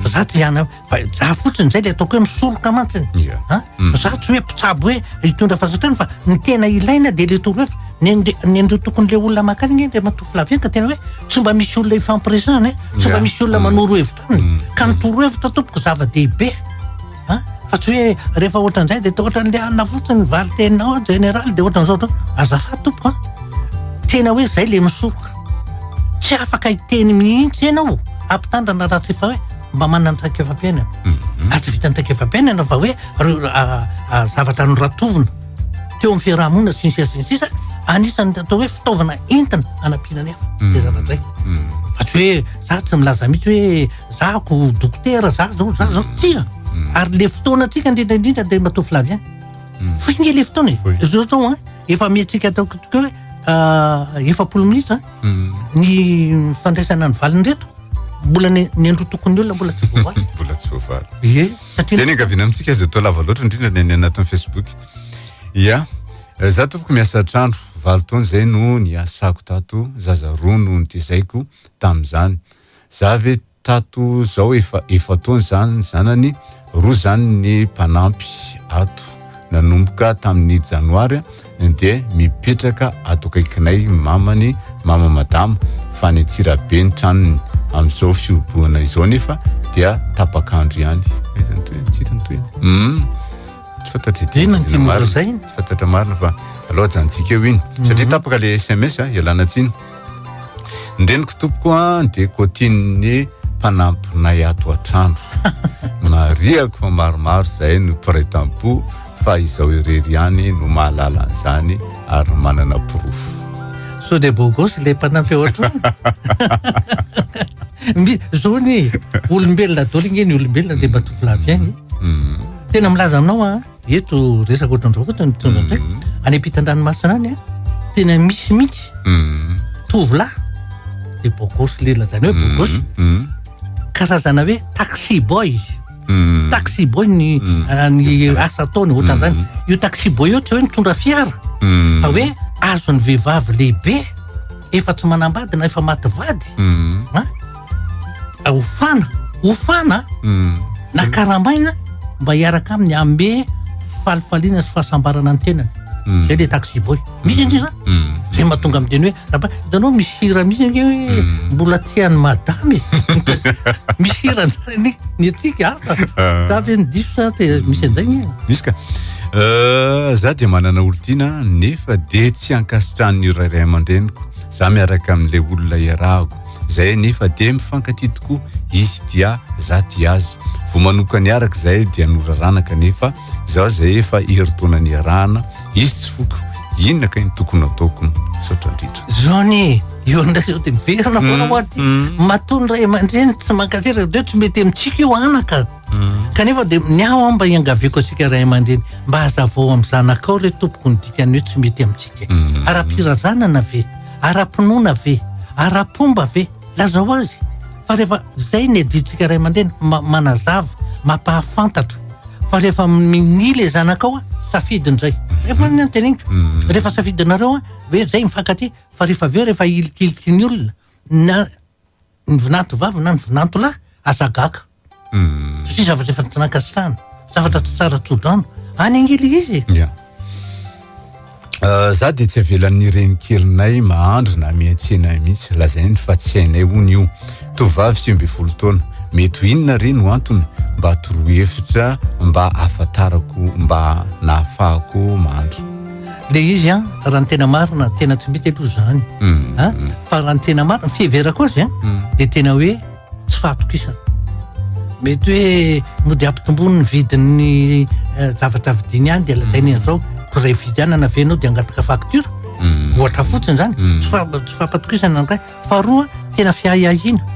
fa za tsy ana fa za fotsiny zay le ataoko hoe misoroka mantsiny a fa za tsy hoe mpitsabo hoe hitondra fahasatrana fa ny tena ilaina de le torohevitra ny andre ny andreo tokony le olona makany nge Andriamatoa Flavien ka tena hoe tsy mba misy olona ifampiresahana e tsy mba misy olona manoro hevitra aminy ka ny torohevitra tompoko zava-dehibe a fa tsy hoe rehefa ohatran'izay de ohatran'le anona fotsiny ny valin-teninao jeneraly de ohatran'izao ohatran'izao azafady tompoko a tena hoe zay le misoroka tsy afaka hiteny mihitsy ianao ampitandrina raha tsy efa hoe mba manana traikefa-piainana ary tsy vitan'ny traikefa-piainana fa hoe reo zavatra noratovina teo amin'ny fiarahamonina sy ny sisa sy ny sisa anisan'ny atao hoe fitaovana entina hanampiana ny hafa zay zavatra zay. Fa tsy hoe za tsy milaza mihitsy hoe za ko dokotera, za zao, za zao, tsia. Ary le fotoana antsika indrindra indrindra Andriamatoa Flavien. Fohy nge le fotoana e. Zao zao an, efa amentsika ataoko tokoa hoe 40 minitra ny fandraisana ny valiny reto. Mbola ny ny androtokon'ny olona mbola tsy voavaly. Mbola tsy voavaly. Ie, satria Zay ny ankaviana amintsika aza atao lava loatra indrindra ny any anatin'ny Facebook. Ia, za tompoko miasa an-trano, 8 taona izay no niasako tato, zaza roa no notezaiko tamin'izany. Za ve tato zao efa efa-taona izany ny zanany, roa izany ny mpanampy ato. Nanomboka tamin'ny janoary dia mipetraka ato akaikinay mamany, mama madama, fa any Antsirabe ny tranony. Amin'izao fihobohana izao anefa dia tapak'andro ihany. Aiza ny tohiny? Tsy hita ny tohiny. Hum. Tsy fantatra ity. Inona no tianao Marina. lazaina? Tsy fantatra marina fa aleo ajanontsika eo iny. Satria tapaka le SMS a, ialana tsiny. Ny reniko tompoko a dia kotian'ny mpanampinay ato an-trano. Marihako fa maromaro izay no mpiray tampo fa izao irery ihany no mahalala an'izany ary manana porofo. Sao dia beau gosse ilay mpanampy ao an-trano? Mi- Zao anie, olombelona daholo ange ny olombelona dia mba tovolahy ihany e. Tena milaza aminao aho, eto resaka ohatran'izao fotsiny no mitondra an'izay. Any ampitan-dranomasina any, tena misy mihitsy tovolahy dia beau gosse le lazaina hoe beau gosse, karazana hoe taxi boy. Taxi boy ny ny asa ataony ohatran'izany. Io taxi boy io tsy hoe mitondra fiara fa hoe azon'ny vehivavy lehibe efa tsy manambady na efa maty vady a hofana, hofana na karamaina mba hiaraka aminy hanome falifaliana sy fahasambarana ny tenany. Zay le taxi boy. Misy ange zany. Zay mahatonga miteny hoe raba, hitanao misy hira mihitsy ange hoe mbola tia an'i madame e. Misy hira an'izany anie ny antsika asa. Za ve ny diso sa te misy an'izay ny? Misy ka. Za dia manana olon-tiana nefa dia tsy ankasitrahan'ny ray aman-dreniko. Za miaraka amin'ilay olona iarahako. Zay anefa dia mifankatia tokoa, izy tia ahy, za tia azy. Vao manomboka niaraka izahay dia norarana kanefa izaho izay efa herintaona niarahana, izy tsy foko, inona kay no tokony hataoko? Misaotra indrindra. Zao anie, eo indray zao dia miverina foana ho aty. Matoa ny ray aman-dreny tsy mankasitraka dia tsy mety amintsika io anaka. Kanefa dia ny ahy mba iangaviako antsika ray aman-dreny, mba hazavao amin'ny zanakao re tompoko ny dikan'ny hoe tsy mety amintsika. Ara-pirazanana ve? Ara-pinoana ve? Ara-pomba ve? Lazao azy fa rehefa izay ny adidintsika ray aman-dreny, manazava, mampahafantatra fa rehefa minia le zanakao a, safidiny izay. Zay foana ny anteneniko. Rehefa safidinareo a, hoe zay mifankatia, fa rehefa avy eo rehefa hilikiliky ny olona, na ny vinanto vavy na ny vinanto lahy, aza gaga. Satria zavatra efa tsy nankasitrahana, zavatra tsy tsara tso-drano. Any ange le izy e. Ya. Za dia tsy avelan'ny renikelinay mahandro na miantsena mihitsy, lazainy fa tsy hainay hono io. Tovovavy 19 taona. Mety ho inona re no antony? Mba toroy hevitra mba ahafantarako mba nahafahako mahandro. Le izy an, raha ny tena marina, tena tsy mety aloha izany. An, fa raha ny tena marina, ny fiheverako azy an, dia tena hoe tsy fahatokisana. Mety hoe mody ampitomboiny ny vidin'ny zavatra vidiany any dia lazainy an'izao, ko raha hividianana ve ianao dia hangataka facture? Ohatra fotsiny izany, tsy tsy fampatokisana ny iray. Faharoa, tena fiahiahiana.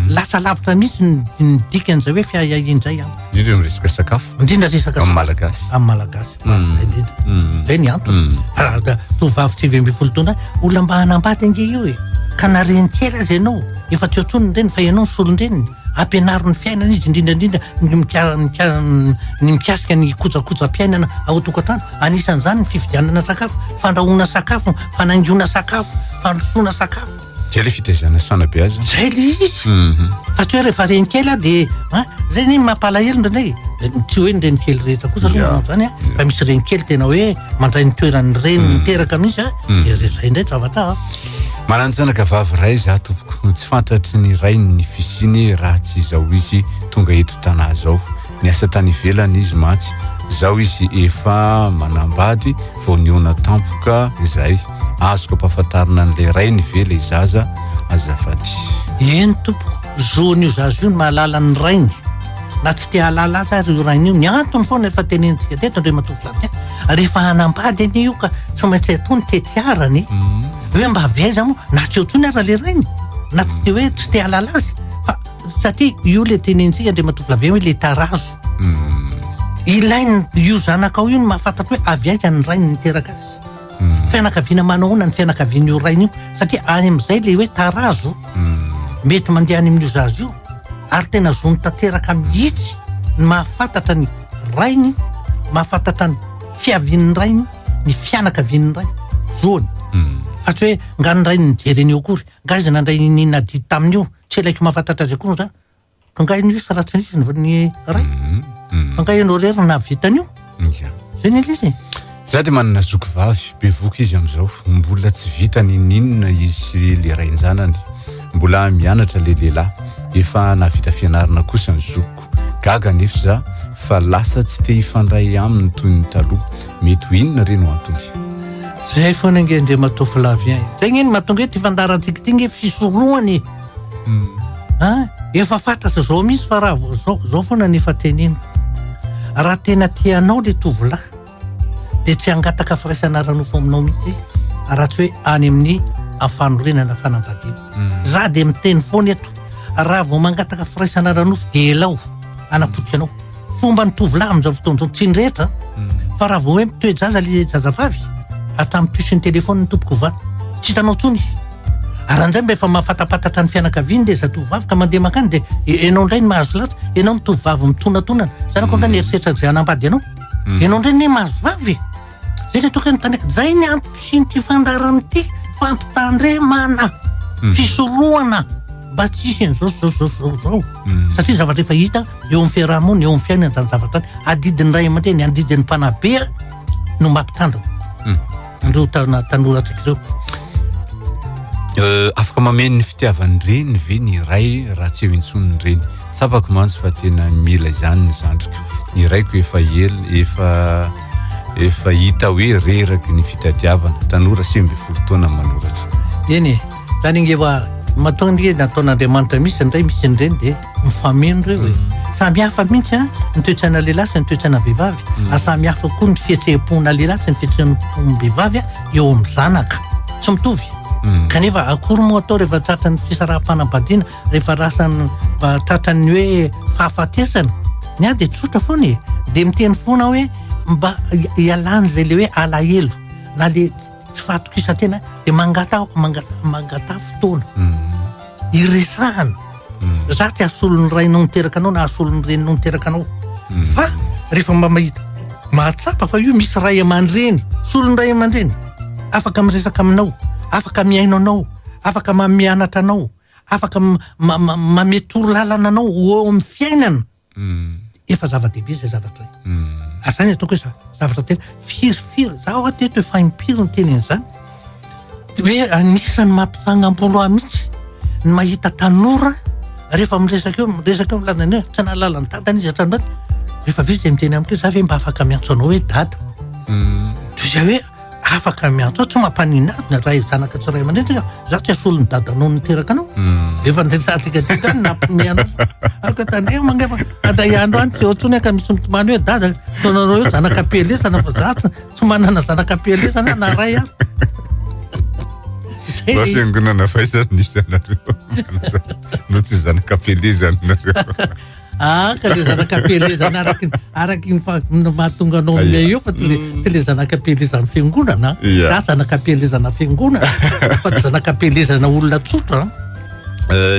Lasa lavitra mihitsy ny dikan'izay hoe fiahiahiana izay an. Indrindra amin'ny resaka sakafo. Indrindra resaka Amin'ny Malagasy. Amin'ny Malagasy. Zay indrindra. Zay ny antony. Fa da tovovavy 19 taona, olona mba hanambady ange io e. Ka na reny kely aza ianao, efa tsy eo intsony ny reniny fa ianao no solon-dreniny. Ampianaro ny fiainana izy, indrindra indrindra ny ny mikasika ny kojakojam-piainana ao an-tokantrano. Anisan'izany ny fividianana sakafo, fandrahoana sakafo, fanaingoana sakafo, fandrosoana sakafo. Zay le fitaizana sy fanabeazana. Zay le izy. Fa tsy hoe rehefa reny kely aho dia, an, zay anie mampalahelo indraindray e. Tsy hoe ny reny kely rehetra kosa aloha manao an'izany an, fa misy reny kely tena hoe mandray ny toeran'ny reny niteraka mihitsy an, dia re zay indray zavatra hafa. Manan-janaka vavy iray za tompoko, tsy fantatry ny rainy ny fisiany raha tsy izao izy tonga eto Tanà zao. Niasa tany ivelany izy mantsy, zao izy efa manambady vao nihaona tampoka izahay. Azoko ampahafantarina an'ilay rainy ve ilay zaza azafady? Eny tompoko, zon'io zaza io ny mahalala ny rainy, na tsy te hahalala azy ary io rainy io, ny antony foana efa tenenintsika teto Andriamatoa Flavien, rehefa hanambady anie io ka tsy maintsy atao ny tetiarana e, hoe mba avy aiza moa, na tsy eo intsony ara le rainy, na tsy de hoe tsy te hahalala azy fa satria io le tenentsika Andriamatoa Flavien hoe le tarazo. Hmm. Ilain io zanakao io ny mahafantatra hoe avy aiza ny rainy niteraka azy. Hmm. Fianakaviana manao ahoana ny fianakavian'io rainy io satria any amin'izay le hoe tarazo hmm. mety mandeha any amin'io zaza io ary tena zony tanteraka mihitsy ny mahafantatra ny rainy, mahafantatra ny fiavian'ny rainy, ny fianakavian'ny rainy, zony. Fa tsy hoe nga ny rainy nijery an'io akory, nga izy nandray n'inona adidy tamin'io, tsy ilaiko mahafantatra azy akory zany. Fa nga nisy raha tsy nisy ny ray? Fa nga ianao irery no nahavita an'io? Zay ny ilay izy e. Za dia manana zoky vavy, bevoka izy amin'izao, mbola tsy vita n'inon'inona izy sy le rain-janany, mbola mianatra le lehilahy, efa nahavita fianarana kosa ny zokiko, gaga anefa za fa lasa tsy te hifandray aminy toy ny taloha, mety ho inona re no antony? Zay foana ange Andriamatoa Flavien e! Zay nge no mahatonga hoe ity fandaharantsika ity nge fisorohana e! An! Efa fantatra zao mihitsy fa raha vao zao, zao foana no efa teneniko, raha tena tia anao le tovolahy dia tsy hangataka firaisana ara-nofo aminao mihitsy raha tsy hoe any amin'ny fanorenana fanambadiana. Za dia miteny foana eto, raha vao mangataka firaisana ara-nofo dia elao hanapotika anao. Fomban'ny tovolahy amin'izao fotoana izao, tsy ny rehetra, fa raha vao hoe mitoe-jaza le zazavavy, hatramin'ny puce-n'ny téléphone tompoko va, tsy hitanao intsony izy. Ary raha indray mba efa mahafatapatatra ny fianakaviany le zatovovavy ka mandeha mankany dia ianao indray no mahazo latsa, ianao no tovovavy mitonatonana, zanako angaha nieritreritra an'izay hanambady anao? Ianao indray anie mahazo vavy e! Zay le tokony tandre, zay ny antom-pisian'ity fandaharana ity, fampitandremana, fisorohana mba tsy hisy an'izao sy zao sy zao zao. Satria zavatra efa hita eo amin'ny fiaraha-monina, eo amin'ny fiainana izany zavatra izany. Adidin'ny ray aman-dreny, adidin'ny mpanabe no mampitandrina an'ireo tanorantsika ireo. Afaka mameno ny fitiavan'ny reny ve ny ray raha tsy eo intsony ny reny? Tsapako mantsy fa tena mila izany ny zandriko. Ny raiko efa ela, efa efa hita hoe reraky ny fitadiavana. Tanora 19 taona manoratra. Eny e, zany ange fa matoa ange nataon'Andriamanitra misy ny ray misy ny reny dia mifameno ireo e. Samy hafa mihitsy an, ny toe-tsaina lehilahy sy ny toe-tsaina vehivavy. Ary samy hafa koa ny fihetseham-pona lehilahy sy ny fihetseham-pom-behivavy eo amin'ny zanaka. Tsy mitovy. Kanefa akory moa atao rehefa tratran'ny fisaraham-panambadiana, rehefa rasan'ny, fa tratran'ny hoe fahafatesana. Ny ahy dia tsotra foana e. Dia miteny foana aho hoe mba ialana izay le hoe alahelo na le tsy fahatokisan-tena dia mangataha, mangataha, mangataha fotoana. Iresahana. Za tsy hasolo ny rainao niteraka anao na hasolo ny reninao niteraka anao. Fa rehefa mba mahita, mahatsapa fa io misy ray aman-dreny, solon'ny ray aman-dreny, afaka miresaka aminao, afaka mihaino anao, afaka mianatra anao, afaka mamehy torolalana anao ho eo amin'ny fiainana. Efa zava-dehibe izay zavatra izay. Ary izany ataoko hoe zavatra tena firifiry, za hoa teto efa impiry niteny an'izany, hoe anisan'ny mampitsangam-bolo ahy mihitsy ny mahita tanora rehefa miresaka eo, miresaka eo milaza ny hoe tsy nahalala ny dadany izy hatramin'izany, rehefa avy eo izy dia miteny amiko hoe za ve mba afaka miantso anao hoe dada? Toy izay hoe afaka miantso ahy, tsy mampaninona ahy na ray zanaka tsy ray aman-dreny tsika, za tsy asolo ny dadanao niteraka anao. Rehefa niresahantsika teto ihany nampiomehy anao fa aoka tandremo ange fa handray andro any tsy eo intsony aho ka misy mitomany hoe dada, ataonareo hoe zanaka am-pielezana fa za tsy manana zanaka am-pielezana aho na ray aho. Zay Mba le izy. fiangonana faiza nisy anareo no tsy zanaka am-pielezana nareo. Ah, ka le zanaka am-pielezana araky araky ny fa- ny mahatonga anao aminay eo fa tsy le tsy le zanaka am-pielezan'ny fiangonana. Ia. Za zanaka am-pielezana fiangonana fa tsy zanaka am-pielezana olona tsotra. an.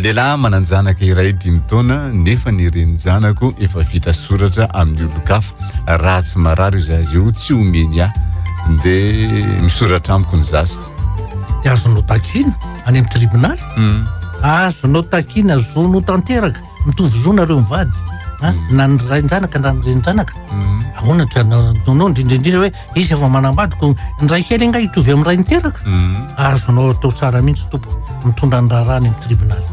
Lehilahy manan-janaka iray dimy taona nefa ny renin-janako efa vita soratra amin'ny olon-kafa. Raha tsy marary io zaza io tsy omeny ahy dia misoratra amiko ny zaza. Dia azonao takiana any amin'ny tribonaly. Azonao takiana zonao tanteraka. Mitovy zo nareo mivady. Na ny rain-janaka na ny renin-janaka. Ahoana no tianao indrindra indrindra hoe izy efa manambady ko ny ray kely angaha hitovy amin'ny ray niteraka? Azonao atao tsara mihitsy tompoko mitondra ny raharaha any amin'ny tribonaly.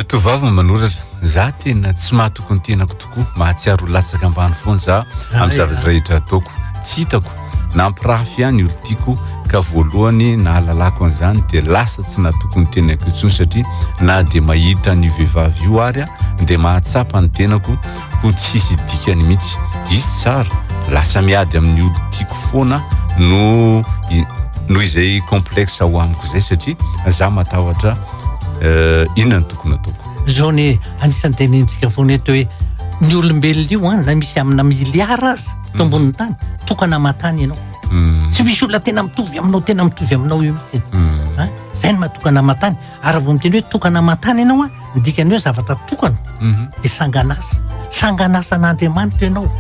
Tovovavy manoratra, za tena tsy mahatoky ny tenako tokoa, mahatsiaro ho latsaka ambany foana za amin'ny zavatra rehetra ataoko. Tsy hitako nampirafy ahy ny olon-tiako ka voalohany nahalalako an'izany dia lasa tsy natoky ny tenako intsony satria na dia mahita an'io vehivavy io ary aho dia mahatsapa ny tenako ho tsisy dikany mihitsy. Izy tsara, lasa miady amin'ny olon-tiako foana no. Noho izay complexe ao amiko izay satria za matahotra inona no tokony ataoko. Zao anie anisan'ny tenenintsika foana eto hoe ny olombelona io an, na misy amina miliara aza eto ambonin'ny tany, tokana aman-tany ianao. Tsy misy olona tena mitovy aminao, tena mitovy aminao io mihitsy. An, zay no maha tokana aman-tany. Ary raha vao miteny hoe tokana aman-tany ianao an, ny dikany hoe zavatra tokana dia sangan'asa. Sangan'asan'Andriamanitra ianao.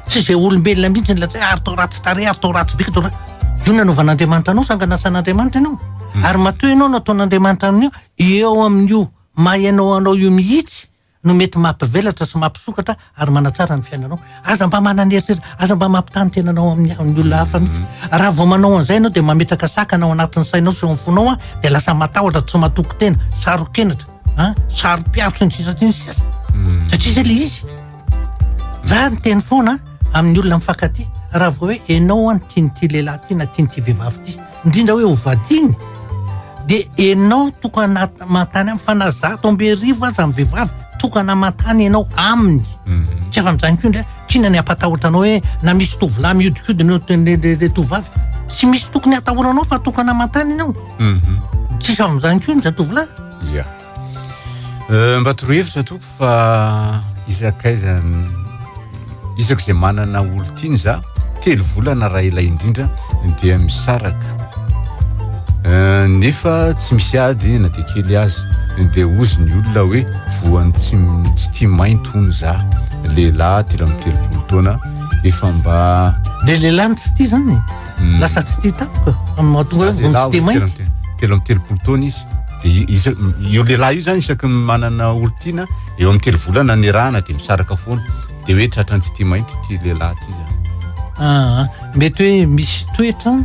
Tsy izay olombelona mihitsy no lazaina hoe ary atao ratsy tarehy, ary atao ratsy bika, atao ratsy. Io nanaovan'Andriamanitra anao, sangan'asan'Andriamanitra ianao. Ary matoa ianao nataon'Andriamanitra amin'io, eo amin'io maha ianao anao io mihitsy no mety mampivelatra sy mampisokatra ary manatsara ny fiainanao. Aza mba manana eritreritra, aza mba mampitaha ny tenanao amin'ny amin'ny olona hafa mihitsy. Raha vao manao an'izay ianao dia mametraka sakana ao anatin'ny sainao sy ao amin'ny fonao dia lasa matahotra, tsy matoky tena, saro-kenatra, an, saro-piaro sy ny sisa sy ny sisa. Satria izay ilay izy. Za miteny foana amin'ny olona mifankatia, raha vao hoe ianao an tian'ity lehilahy ity na tian'ity vehivavy ity, indrindra hoe ho vadiny, dia ianao tokana aman-tany aminy fa na 1100 aza ny vehivavy tokana aman-tany ianao aminy. Tsy afa-mijanona koa indray, k'inona ny hampatahotra anao hoe na misy tovolahy mihodinkodina eo le tovovavy, tsy misy tokony hatahoranao fa tokana aman-tany ianao. Tsisy afa-mijanona koa ny zatovolahy. Ia. Mba torohevitra tompoko fa isak'aiza isak'izay manana olon-tiany za, telo volana raha ela indrindra dia misaraka. Nefa tsy misy ady na dia kely aza, dia hozy ny olona hoe voan'ny tsy tsy tia mainty hono za, lehilahy 33 taona, efa mba. Dia lehilahy no tsy tia zany e? Lasa tsy tia tampoka amin'ny mahatonga hoe voan'ny tsy tia mainty. 33 taona izy. Dia isa- io lehilahy io zany isaky ny manana olon-tiana eo amin'ny telo volana niarahana dia misaraka foana. Dia hoe tratran'ny tsy tia mainty ity lehilahy ity zany. Ah, mety hoe misy toetra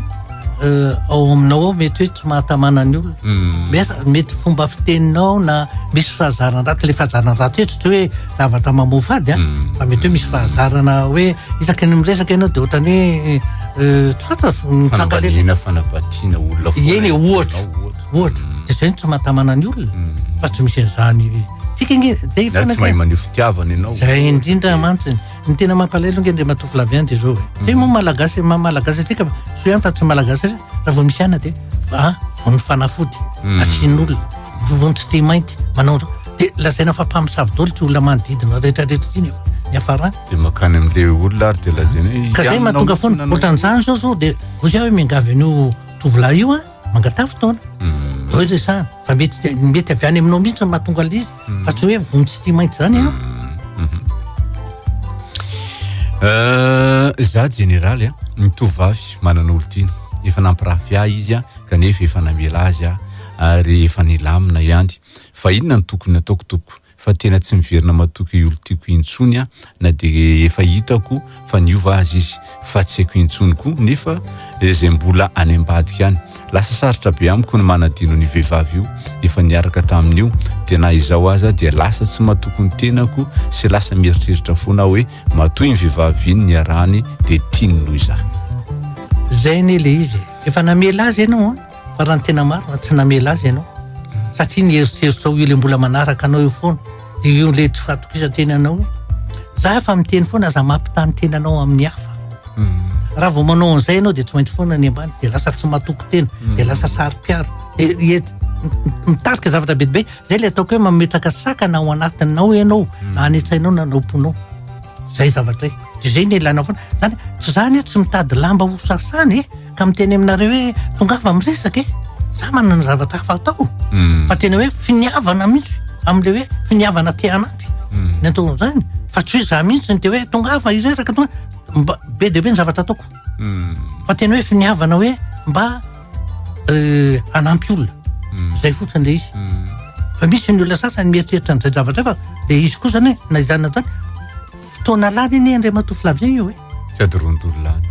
eh, ao aminao ao mety hoe tsy mahatamana ny olona. Mety, mety fomba fiteninao na misy fahazaran-dratsy, le fahazaran-dratsy eto tsy hoe zavatra mamoafady an, fa mety hoe misy fahazarana hoe isaky ny miresaka ianao dia ohatran'ny hoe eh, tsy fantatro, mifankaleo. Fanambaniana, fanabatiana olona foana. Eny e, ohatra. Ohatra, dia zay no tsy mahatamana ny olona fa tsy misy an'izany. Tsika ange zay foana. Tsy mahay maneho fitiavana ianao. Zay indrindra mantsy. Ny tena mampalahelo ange Andriamatoa Flavien dia zao e. Zay moa malagasy, maha malagasy antsika fa soa ihany fa tsy malagasy raha vao misy anona dia ah vao ny fanafody asian'olona, vao ny tsy tia mainty, manao an'izao. Dia lazaina fa mpamosavy daholo ity olona manodidina rehetra rehetra ity nefa niafarany. Dia mankany amin'ilay olona ary dia lazaina hoe Ka zay mahatonga foana. Ohatran'izany zao zao dia hoy aho hoe miangavy an'io tovolahy io an. Mangataha fotoana. Mm. Eo resahana. Fa mety mety avy any aminao mihitsy no mahatonga an'ilay izy mm. fa tsy hoe vony tsy tia mainty izany ianao. Mm. Mm-hmm. Euh, za jeneraly a, ny tovovavy manana olon-tiana. Efa nampirafy ahy izy a, kanefa efa namela azy aho ary efa nilamina ihany. Fa inona no tokony ataoko tompoko? fa tena tsy miverina matoky io olon-tiako intsony aho na dia efa hitako fa niova aza izy fa tsy haiko intsony koa nefa izay mbola any ambadika any. Lasa sarotra be amiko ny manadino an'io vehivavy io efa niaraka tamin'io dia na izao aza dia lasa tsy matoky ny tenako sy lasa mieritreritra foana aho hoe matoa iny vehivavy iny niarahany dia tiany noho izaho. Zay anie le izy e! Efa namela azy ianao an! Fa raha ny tena marina tsy namela azy ianao satria ny eritreritrao io le mbola manaraka anao io foana dia io le tsy fahatokisan-tenanao io. Za efa miteny foana aza mampitaha ny tenanao amin'ny hafa. Mm. Raha vao manao an'izay ianao dia tsy maintsy foana ny ambany dia lasa tsy matoky tena dia mm. lasa saro-piaro dia mitarika zavatra be dia be. Zay le ataoko hoe mametraka sakana ao anatinao ianao mm. na any an-tsainao na anao-ponao. Zay zavatra e. Dia zay ny ilanao foana. Zany tsy zany tsy mitady lamba ho sasana e. Ka miteny aminareo hoe tongava miresaka e. Za manana zavatra hafa atao. Mm. Fa tena hoe finiavana mihitsy amin'le hoe finiavana te hanampy. Mm. Ny atao amin'izany. Fa tsy hoe za mihitsy ny te hoe tongava hiresaka tonga mba be dia be ny zavatra ataoko. Mm. Fa tena hoe finiavana hoe mba euh, hanampy olona. Zay fotsiny le izy. Fa misy ny olona sasany mieritreritra an'izay zavatra fa le izy koa zany hoe na izany na izany fotoana lany anie Andriamatoa Flavien io e. Sady rondolo lany.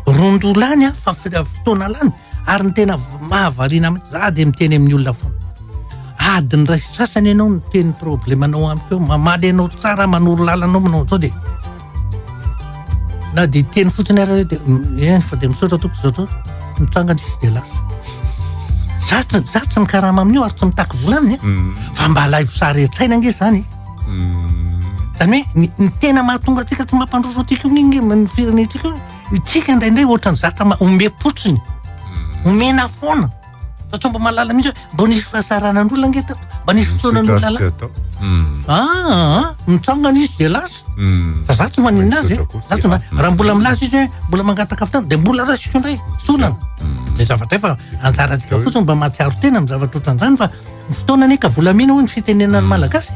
Rondolo lany an, fa fotoana lany ary ny tena mahavariana mihitsy za dia miteny amin'ny olona foana. Adiny iray sy sasany ianao miteny problemanao amiko eo, mamaly anao tsara, manoro lalana anao, manao an'izao dia na dia hiteny fotsiny ary dia eny fa dia misaotra tompoko zao zao mitsangana izy dia lasa. Za tsy za tsy mikarama amin'io ary tsy mitaky vola aminy mm. fa mba alaivo sary an-tsaina ange izany. Zany hoe ny tena mahatonga antsika tsy mampandroso antsika io ny ny firenentsika io, isika indraindray ohatran'ny zatra omem-potsiny. Omena foana. Fa tsy mba mahalala mihitsy hoe mba nisy fahasaranan'olona ange tato, mba nisy fotoanan'olona la. Hmm. Ah, ah, mitsangana izy de lasa. Hmm. Fa za tsy maninona azy. Eh. Za tsy hmm. raha mbola milaza izy hoe mbola mangataka fotoana de mbola raisiko indray. Tsy olana. Zay zavatra efa anjarantsika fotsiny mba mahatsiaro tena amin'ny zavatra ohatran'izany fa ny fotoana anie ka volamena hoy ny fitenenan'ny malagasy.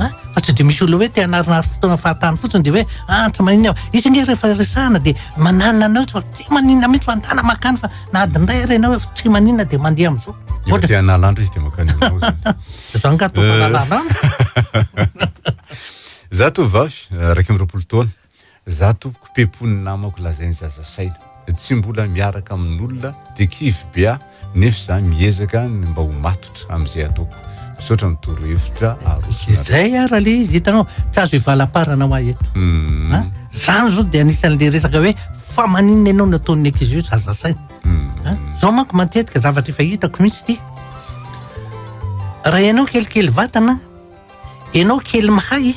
Ah, fa tsy de misy olona hoe te hanarinary fotoana fahatany fotsiny de hoe ah tsy maninona. Izy ange rehefa resahana de mananina anao fa tsy maninona mihitsy fa andana makany fa Na adiny iray ary ianao efa tsy maninona dia mandeha amin'izao. Efa te hanala andro izy dia mankany aminao zany. Zany nga atao fanalana andro. Za tovovavy, 21 taona. Za tompoko peponin'ny namako lazainy zaza saina. Tsy mbola miaraka amin'olona dia kivy be aho nefa za miezaka ny mba ho matotra amin'izay ataoko. Misaotra ny torohevitra arosonareo. Izay ara le izy hitanao, tsy azo ivalaparana ho ahy eto. An, zany zao dia anisan'le resaka hoe Fa maninona ianao no ataon'ny ankizy hoe zaza saina? Hmm. Zao manko matetika zavatra efa hitako mihitsy ity. Raha ianao kelikely vatana, ianao kely mahay,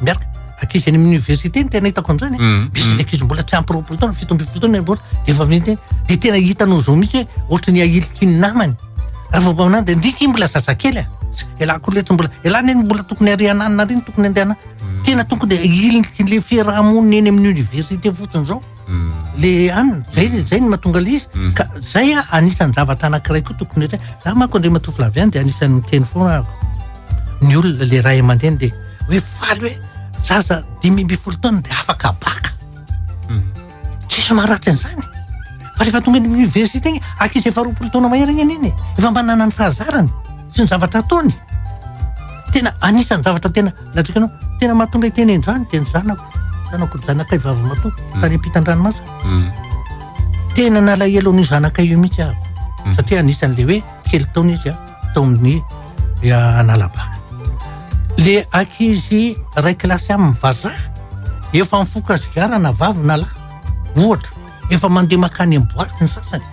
miaraka ankizy any amin'ny université ny tena hitako amin'izany. Hmm. Misy ny hmm. ankizy mbola tsy ampy 20 taona, 17 taona mbola dia efa mety dia tena hitanao zao mihitsy hoe ohatry ny ahiliky ny namany. Raha vao mba dia ndriky mbola zazakely a. Elah koa letsy mbola, elah ne mbola tokony ariananina ary tokony andehana. Tena tokony dia ahiliky le fiarahamonina eny amin'ny université fotsiny zao. Le anona, zay zay no mahatonga le izy. Ka zay a anisan'ny zavatra anankiray koa tokony hoe za manko Andriamatoa Flavien dia anisan'ny miteny foana aho. Ny olona le ray aman-dreny dia hoe faly hoe zaza 15 taona dia afaka baka. Tsisy maharatsy an'izany. Fa rehefa tonga eny amin'ny université iny, ankizy efa 20 taona mahery iny iny e. Efa manana ny fahazarany sy ny zavatra ataony. Tena anisan'ny zavatra tena lazaiko anao, tena mahatonga hiteny an'izany dia ny zanako, zanako zanakay vavimatoa mm. tany ampitan-dranomasina. Mm. Tena nalahelo an'io zanakay io mihitsy aho. Mm. Satria anisan'le hoe kely taona izy a tao amin'ny Analabaka. Le ankizy iray kilasy aminy vazaha efa mifoka sigara na vavy na lahy ohatra efa mandeha makany amin'ny boaty ny sasany.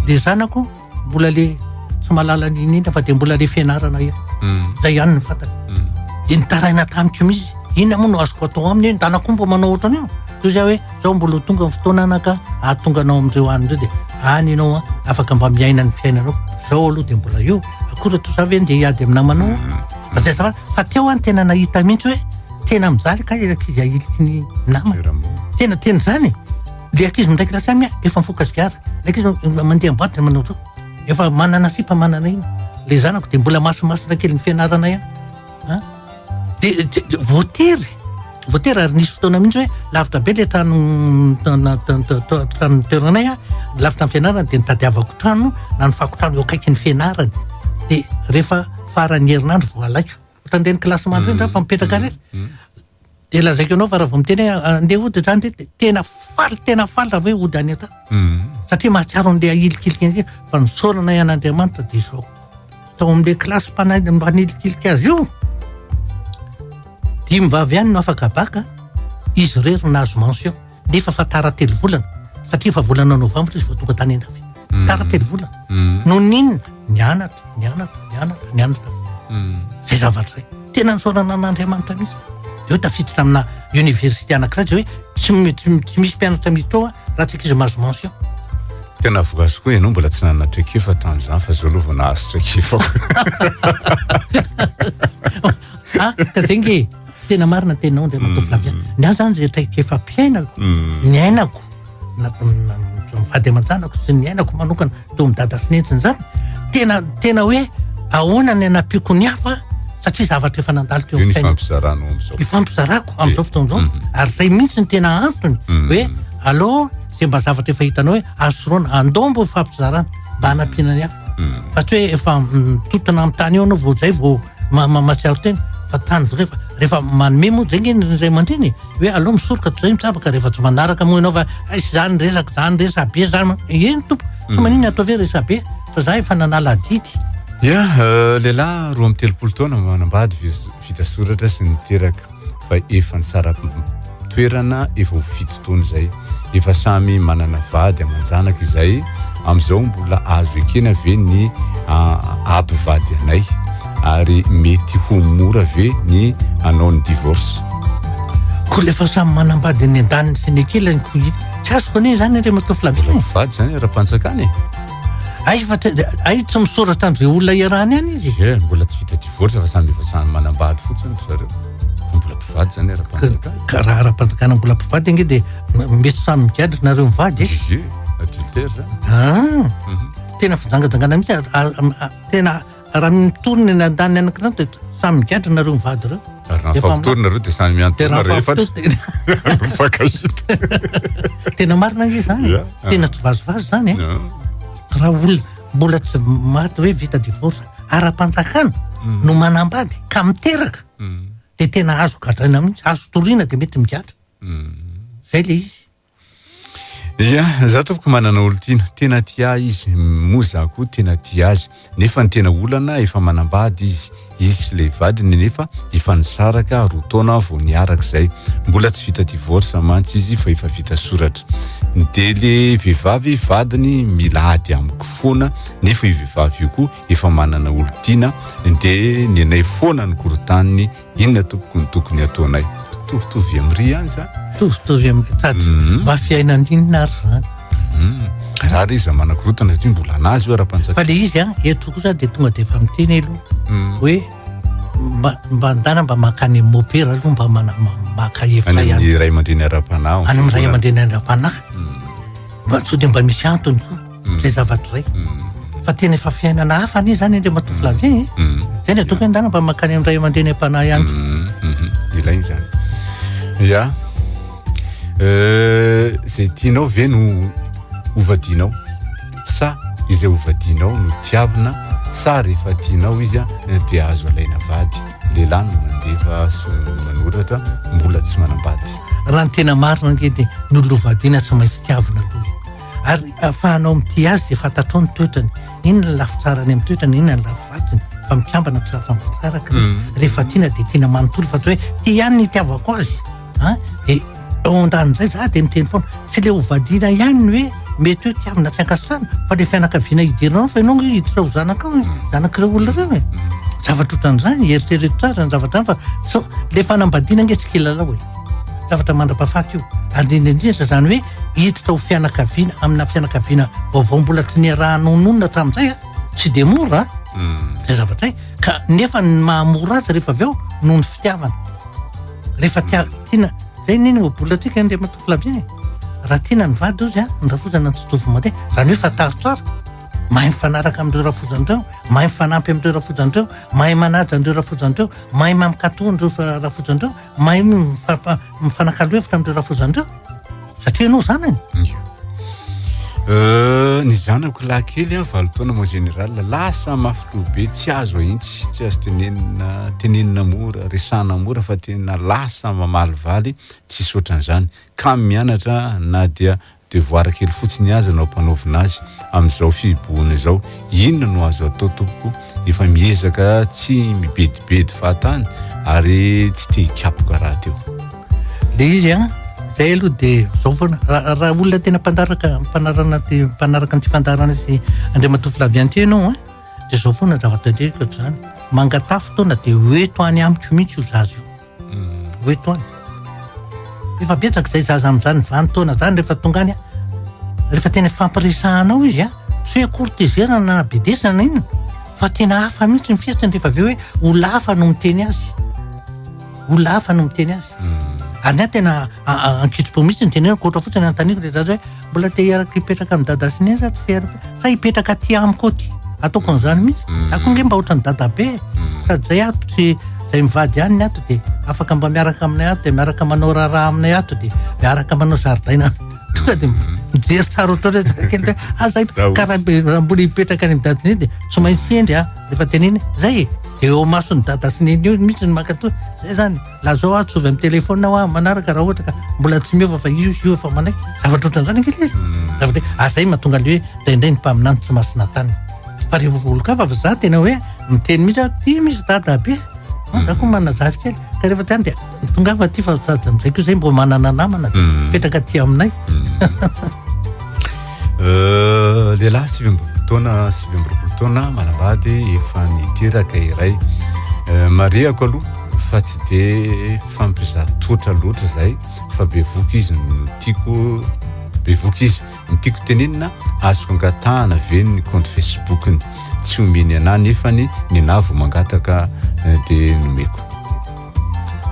Le zanako mbola le tsy mahalala n'inon'inona fa dia mbola le fianarana ihany. Mm. Zay ihany ny fantany. Mm. Dia nitaraina tamiko mihitsy inona moa no azoko atao aminy hoe ndana koa mba manao ohatran'io. Toy izay hoe zao mbola ho tonga ny fotoana anaka ahatonga anao amin'ireo any ireo dia any ianao a afaka mba miaina ny fiainanao. Zao aloha dia mbola eo. Akory toa za ve ndeha hiady amin'ny namanao? Fa zay zava fa teo aho tena nahita mihitsy hoe tena mijaly ka ankizy ahiliky ny namana. Tena tena zany e. Le ankizy mindray kilasy aminy efa mifoka sigara. Le ankizy mandeha am-boaty dia manao zao. Efa manana sipa manana iny. Le zanako dia mbola masimasina kely ny fianarana ihany. An? Dia voatery voatery ary nisy fotoana mihitsy hoe lavitra be le trano trano toeranay a lavitra ny fianarana dia nitadiavako trano nanofako trano eo akaikin'ny fianarany dia rehefa faran'ny herinandro vao alaiko ohatran'ireny kilasy mandry ireny fa mipetraka irery dia lazaiko anao fa raha vao miteny hoe andeha hody hatrany dia tena faly tena faly raha hoe hody any an-trano satria mahatsiaro an'ilay ahilikilika iny fa nisaorana ahy an'Andriamanitra dia izao tao amin'ilay kilasy mpanilikilika azy io dimy vavy ihany no afaka baka izy irery no nahazo mention nefa fa tara telo volana satria efa volana novambra izy vao tonga tany an-dafy mm. tara telo volana mm. noho ny inona nianatra nianatra nianatra nianatra mm. zay zavatra zay tena nisaorana an'Andriamanitra mihitsy de hoe tafiditra amina université anankiray zay hoe tsy tsy misy mpianatra miditra ao raha tsy ankizy mahazo mention Tena voazo koa ianao mbola tsy nanana traikefa tamin'izany fa zao aloha vao nahazo traikefa. Ah, ka zay nge tena marina ny teninao Andriamatoa mm. Flavien. Ny ahy zany zay traikefam-piainako, mm. ny ainako, mivady aman-janako sy ny ainako manokana teo amin'ny dada sy nentsiny zany. Tena tena hoe ahoana ny anampiako ny hafa satria zavatra efa nandalo teo amin'ny fiainako. Ifampizarano amin'izao. Ifampizarako amin'izao fotoana izao. Mm. Ary zay mihitsy ny tena antony hoe aleo zay mba zavatra efa hitanao hoe azo sorohana, andao mba ifampizarana mba hanampiana ny hafa. Fa tsy hoe efa mitotona amin'ny tany eo anao vao zay vao mahatsiaro tena fa tany vao rehefa rehefa manome moa zay nge ny ray aman-dreny e hoe aleo misoroka toy izay mitsabaka rehefa tsy manaraka moa ianao fa aiza zany resaka zany resabe zany eny tompo tsy maninona atao hoe resabe fa za efa nanala adidy. Ya, lehilahy 32 taona manambady vita soratra sy niteraka. fa efa nisara-toerana efa ho fito taona izay. Efa samy manana vady aman-janaka izay. Amin'izao mbola azo ekena ve ny ampivady anay? Ary mety ho mora ve ny hanao ny divorce? Koa efa samy manambady ny andaniny sy ny ankilany ko tsy azoko anie izany Andriamatoa Flavien. Mbola mpivady izany ara-panjakana e. Ay fa ay tsy misoratra amin'izay olona iarahany any izy. E, mbola tsy vita divorce fa samy efa samy manambady fotsiny ry zareo. Fa mbola mpivady zany ara-panjakana. Ka raha ara-panjakana mbola mpivady ange dia mety samy migadra nareo mivady e. Ie, adultère zany. Ah. Tena fijangajangana mihitsy tena Raha mitory ny andaniny anankiray dia samy migadra nareo mivady ireo. Ary raha mifampitory nareo dia samy miantoana rehefa mifankahita. Tena marina ange izany. Tena tsy vazivazy izany e. Raha olona mbola tsy maty hoe vita divorce ara-panjakana mm. no manambady ka miteraka mm. dia tena azo gadraina mihitsy, azo toriana dia mety migadra. Mm. Zay le izy. Ia, za tompoko manana olon-tiana, tena tia ahy izy, moa za koa tena tia azy, nefa ny tena olana efa manambady izy, izy sy ilay vadiny nefa efa nisaraka roa taona vao niaraka izay, mbola tsy vita divorce mantsy izy fa efa vita soratra, de le vehivavy vadiny mila ady amiko foana nefa io vehivavy io koa efa manana olon-tiana de nenay foana ny korotaniny Inona tompoko no tokony ataonay? Mitovitovy amin'ry ihany izany. Mitovitovy amin'ry sady mhm. mba fiainana inona ary izany. Mhm. Raha ry iza manakorotana satria mbola anazy io ara-panjakana. Fa le izy an, eto kosa dia tonga dia efa miteny aloha mhm. hoe mba mba ndana mba mankany amin'ny mopera aloha mba mana maka hevitra ihany. Any amin'ny ray aman-dreny ara-panahy. Any amin'ny ray aman-dreny ara-panahy. Mba sao dia mba misy antony koa. mm. zay zavatra zay mm. fa tena efa fiainana hafa anie zany andriamatoa mm. Flavien e mm. zay ny ataoko hoe ndana mba mankany amin'ny ray aman-dreny am-panahy ihany mm. ilainy zany ya euh, zay tianao ve no hovadianao sa izay hovadianao no tiavina sa rehefa tianao izy a dia azo alaina vady lehilahy no mandefa sy manoratra mbola tsy manambady raha ny tena marina ange dia ny olona hovadiana tsy maintsy tiavina aloha e Ary ahafahanao mitia azy dia fantatrao ny toetrany. Inona ny lafy tsarany amin'ny toetrany, inona ny lafy ratsiny. Fa mikambana tsy raha misaraka. Mm. Rehefa tiana dia tiana manontolo fa tsy hoe tia ihany ny itiavako azy. An? Dia eo andanin'izay za dia miteny foana, tsy le hovadiana ihany ny hoe mety hoe tiavina tsy ankasitrahana fa le fianakaviana hidiranao fa ianao nge hiditra ho zanakao e, mm. zanak'ireo olona ireo e. Mm. Zavatra ohatran'izany, eritrereto tsara ny zavatra fa tsy le fanambadiana nge tsy kilalao e. Zavatra mandra-pahafaty io. Ary indrindra indrindra izany hoe hiditra ho fianakaviana amina fianakaviana vaovao mbola tsy niarahanao nonina hatramin'izay a, tsy dia mora a. Hmm. Zay zavatra zay. Ka nefa ny mahamora azy rehefa avy eo noho ny fitiavana. Rehefa tia tiana, zay nini ohabolantsika Andriamatoa Flavien e. Raha tiana ny vady ozy a, ny rafozana tsy tovy mandeha. Zany hoe fantaro tsara. Mahay mifanaraka amin'ireo rafozana ireo, mahay mifanampy amin'ireo rafozana ireo, mahay manaja an'ireo rafozana ireo, mahay mankatò an'ireo rafozana ireo. Mahay mifanakalo hevitra amin'ireo rafozana ireo satria ianao zanany. Euh, ny zanako lahy kely a valo taona mon général lasa mafy loha be tsy azo ahintsy tsy azo tenenina tenenina mora resahana mora fa tena lasa mamalivaly tsisy ohatran'izany ka mianatra na dia Devoir kely fotsiny aza no ampanaovina azy amin'izao fihibohana izao. Inona no azo atao tompoko? Efa miezaka tsy mibedibedy fahatany ary tsy te hikapoka rahateo. Le izy an, zay aloha de zao foana, raha olona tena mpanaraka mpanarana ty mpanaraka an'ity fandaharana sy Andriamatoa Flavien ity ianao an, de zao foana zavatra teneniko ohatr'izany, mangataha fotoana de ho eto any amiko mihitsy io zaza io. Ho eto any. Efa betsaka izay zaza amin'izany vanin-taona izany rehefa tonga any, rehefa tena ifampiresahanao izy an, tsy hoe akory tezerana na bedesina na inona, fa tena hafa mihitsy ny fihetsiny rehefa avy eo hoe olona hafa no miteny azy. Olona hafa no miteny azy. Ary ny ahy tena ankitsipo mihitsy ny tenenako, ohatra fotsiny anontaniako ilay zaza hoe mbola te hiaraka hipetraka amin'i dada sy neny sa tsy te hiaraka, sa hipetraka aty amiko aty? Ataoko an'izany mihitsy. Za koa nge mba ohatran'i dadabe e. Sady zay ato tsy zay mivady ihany ny ato dia afaka mba miaraka aminay ato dia miaraka manao raharaha aminay ato dia miaraka manao zaridaina. Tonga dia mijery tsara ohatr'izao hoe kely hoe ah zay ka raha mbola hipetraka any amin'i dada sy neny dia tsy maintsy hendry aho rehefa tenenina zay e. Dia eo imason'i dada sy neny eo mihitsy no mankatoa. Zay zany. Lazao aho tsovy amin'ny téléphone aho amin'ny manaraka raha ohatra ka mbola tsy miova fa io io efa manaiky. Zavatra ohatran'izany ange ilay izy. Mm. Zavatra ary zay mahatonga le hoe indraindray ny mpaminany tsy masina tany. Fa rehefa olon-kafa fa za tena hoe miteny mihitsy aho ty misy dada be. Ah, za koa manana zafy kely. Ka rehefa tany dia tongava aty fa sady amin'izay koa zay mbo manana namana dia mm. mipetraka aty aminay. Mm. Euh, lehilahy 29 taona 29 taona manambady efa niteraka iray euh, marihako aloha fa tsy de fampizaha toatra loatra zay fa bevoka izy no tiako. bevoka izy. Ny tiako tenenina, azoko angatahana ve ny compte Facebook-ny? Tsy omeny anah nefany nenah vao mangataka de nomeko.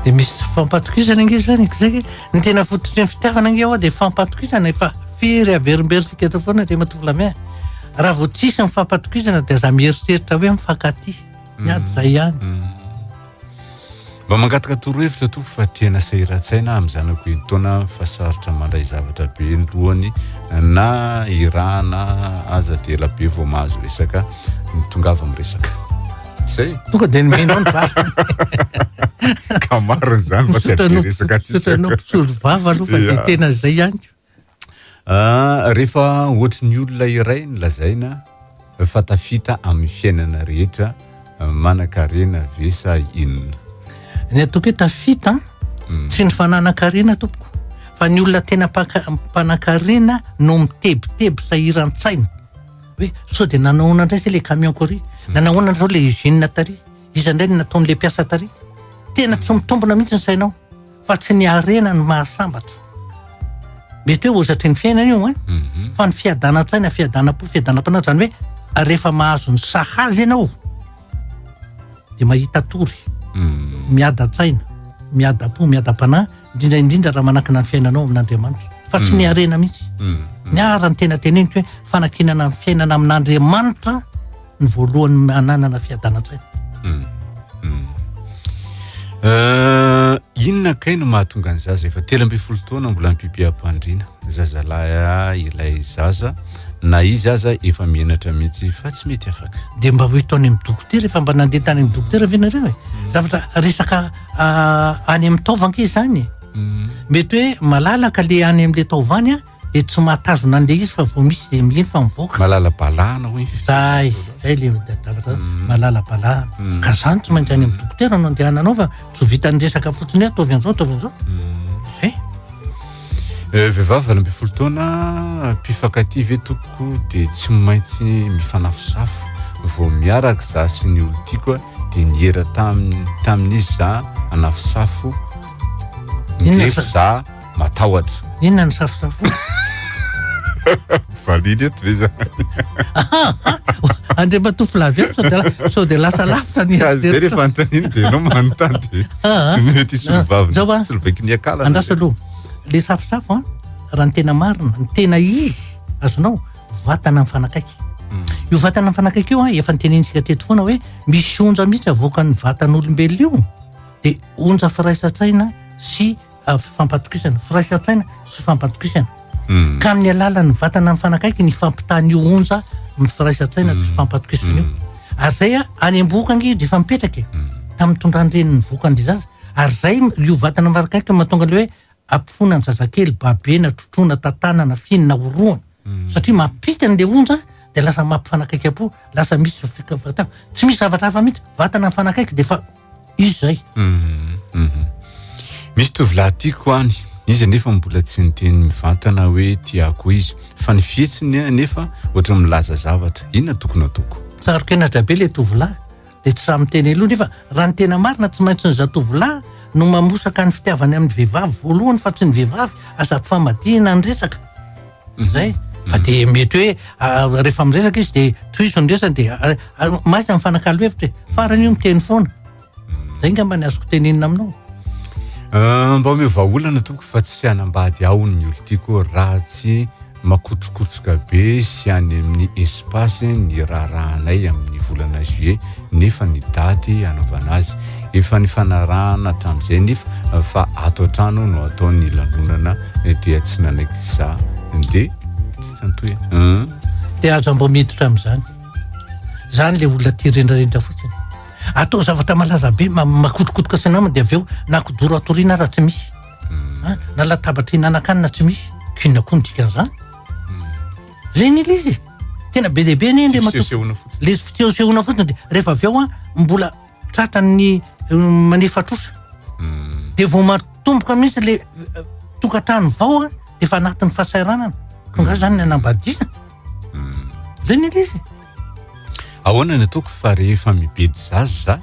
De misy tsy fampatokisana ange zany e, zay ny tena fototry ny fitiavana ange hoa de fampatokisana efa firy averimberintsika eto foana Andriamatoa Flamien. Raha vao tsisy ny fampatokisana de aza mieritreritra hoe mifankatia. Ny ady zay ihany. Mba mangataka torohevitra tompoko fa tena sahiran-tsaina aho amin'ny zanako enin-taona fa sarotra mandray zavatra be ny lohany na irahana aza dia ela be vao mahazo resaka ny tongava miresaka. Zay. Tonga dia nomenao ny valiny. Ka marina izany fa tsy abe resaka antsika. Misaotra anao mpisolo vava aloha fa dia tena zay ihany. Ah, rehefa ohatry ny olona iray no lazaina fa tafita amin'ny fiainana rehetra, manan-karena ve sa inona? Ny ataoko hoe tafita, mm. tsy ny fananan-karena tompoko, fa ny olona tena mpanan-karena no mitebiteby sahiran-tsaina. Hoe sao dia nanahoana indray zay le camion kory, mm. nanahoana zao le usine tary, iza indray no nataon'le mpiasa tary. Tena tsy mitombina mihitsy ny sainao. fa tsy ny harena no mahasambatra. Mety hoe ozatry ny fiainana io, hein? Mhm. Fa ny fiadanan-tsaina, fiadanam-po, fiadanam-panahy, izany hoe rehefa mahazo ny sahaza ianao, dia mahita tory, mm. miadan-tsaina, miadam-po, miadam-panahy, indrindra indrindra raha manankina ny fiainanao amin'Andriamanitra. Fa tsy ny mm. harena mihitsy. Mm. Ny ara ny tena teneniko hoe fanankinana ny fiainana amin'Andriamanitra ny voalohany ananana fiadanan-tsaina. Mm. Mm. Euh, inona kay no mahatonga ny zaza efa 13 taona mbola mipipi am-pandriana? Zazalahy ilay zaza na izy aza efa mihenatra mihitsy fa tsy mety afaka. Dia mba ho eto any amin'ny dokotera, efa mba nandeha tany amin'ny dokotera ve nareo e? Mm. Zavatra resaka ah, any amin'ny taova ange izany e. Mm. Mety hoe malalaka le any amin'le taova any a, dia tsy mahatazona an'ilay izy fa vao misy dia mileny fa mivoaka. Malala balahana hoy. Zay, zay le zavatra mm. malala balahana. Mm. Ka zany tsy maintsy any amin'ny dokotera no andehananao fa tsy ho vitan'ny resaka fotsiny hoe ataovy an'izao ataovy an'izao. Mm. Zay. Eh, vehivavy 18 taona mpifankatia ve tompoko dia tsy maintsy mifanafosafo vao miaraka za sy ny olon-tiako dia niera tamin'izy za hanafosafo nefa za Matahotra. Inona ny safosafo? Valiny eto ve zany? Andriamatoa Flavien, sao dia sao dia lasa lavitra ny Ka zay rehefa anontaniana dia ianao manontany dia ah, ah. mety hisy vavy Zao a. Solovaky ny akalana. Andraso aloha. Le safosafo an, raha ny tena marina, ny tena izy azonao vatana mifanakaiky. Hmm. Io vatana mifanakaiky io an, efa nitenenintsika teto foana hoe misy onja mihitsy avoakan'ny vatan'olombelona io dia onja firaisan-tsaina sy fifampatokisana, firaisan-tsaina sy fifampatokisana. Mm. Ka amin'ny alalan'ny vatana mifanakaiky ny fampitany io onja ny firaisan-tsaina sy mm. fifampatokisana io. Mm. Ary zay a, any am-bohoka ange dia efa mipetraka e. Mm. Tamin'ny tondran-dreniny vohoka an'ilay zaza. Ary zay io vatana mifanakaiky mahatonga ilay hoe ampifoana ny zazakely, babena, trotroana, tantanana, finina, orohana. Mm. Satria mampita an'ilay onja dia lasa mampifanakaiky am-po, lasa misy fikafakatana. Tsy misy zavatra hafa mihitsy, vatana mifanakaiky dia efa Izy zay. Misy tovolahy tiako any, izy anefa mbola tsy niteny mivantana hoe tiako izy, fa ny fihetsiny anefa ohatran'ny milaza zavatra. Inona tokony ataoko? Saro-kenatra be le tovolahy dia tsy sahy miteny aloha nefa raha ny tena marina tsy maintsy ny zatovolahy no mamosaka ny fitiavany amin'ny vehivavy voalohany fa tsy ny vehivavy, aza ampifamadihina ny resaka. Zay. Fa dia mety hoe ah, rehefa miresaka izy dia tohizo ny resany dia ah, ah, mahaiza mifanakalo hevitra e. Farany io miteny foana. Zay ngamba ny azoko tenenina aminao. Ah, mba omeo vahaolana tompoko fa tsy hanambady aho ny olon-tiako raha tsy makotrokotroka be sy any amin'ny espace ny raharahanay amin'ny volana juillet nefa ny daty hanaovana azy efa nifanarahana hatramin'izay nefa fa ato an-trano no atao ny lanonana dia tsy nanaiky za de tsy antoy e. Dia aza mba miditra amin'izany. Zany le olona tia rendrarendra fotsiny. Atao zavatra malaza be, makotrokotroka sy namany dia avy eo na kidoro atoriana ara tsy misy. Hmm. Na latabatra hihinanankanina tsy misy. K'inona koa ny dikan'izany? Hmm. Zay ny ilay izy. Tena be dia be anie Andriamatoa. Le fisehosehoana fotsiny dia rehefa avy eo an mbola tratran'ny manefa trosa. Hmm. Dia vao matomboka mihitsy le tokantrano vao an dia efa anatin'ny fahasahiranana. Ka nga zany ny anambadiana? Hmm. Zay ny ilay izy. Ahoana ny ataoko fa rehefa mibedy zaza za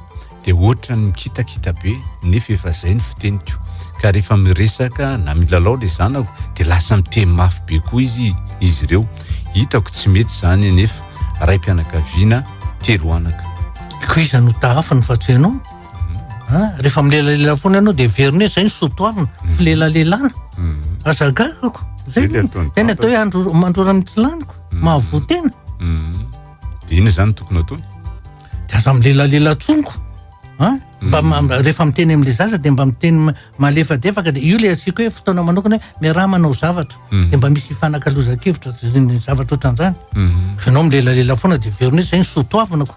dia ohatran'ny mikitakita be nefa efa zay ny fiteniko ka rehefa miresaka na milalao le zanako dia lasa miteny mafy be koa izy izy ireo. Hitako tsy mety izany anefa, raim-pianakaviana telo anaka. Ko iza no tahafiny fa tsy ianao? Ah, rehefa milelalela foana ianao dia heveriny hoe izay ny soatoavina, filelalelana. Aza gaga ko. Zay Zay le ataon'i zay ny atao hoe andro mandrora ny tsy laniko, mahavoa tena. Dia inona izany no tokony ataony? Dia aza milelalela intsony ko. Ah, mba ma- rehefa miteny amin'ilay zaza dia mba miteny ma- malefadefaka dia io ilay asiako hoe fotoana manokana hoe miaraha manao zavatra. Dia mba misy ifanakalozan-kevitra sy ny zavatra ohatran'izany. Fa ianao milelalela foana dia heveriny hoe izay ny soatoavina ko.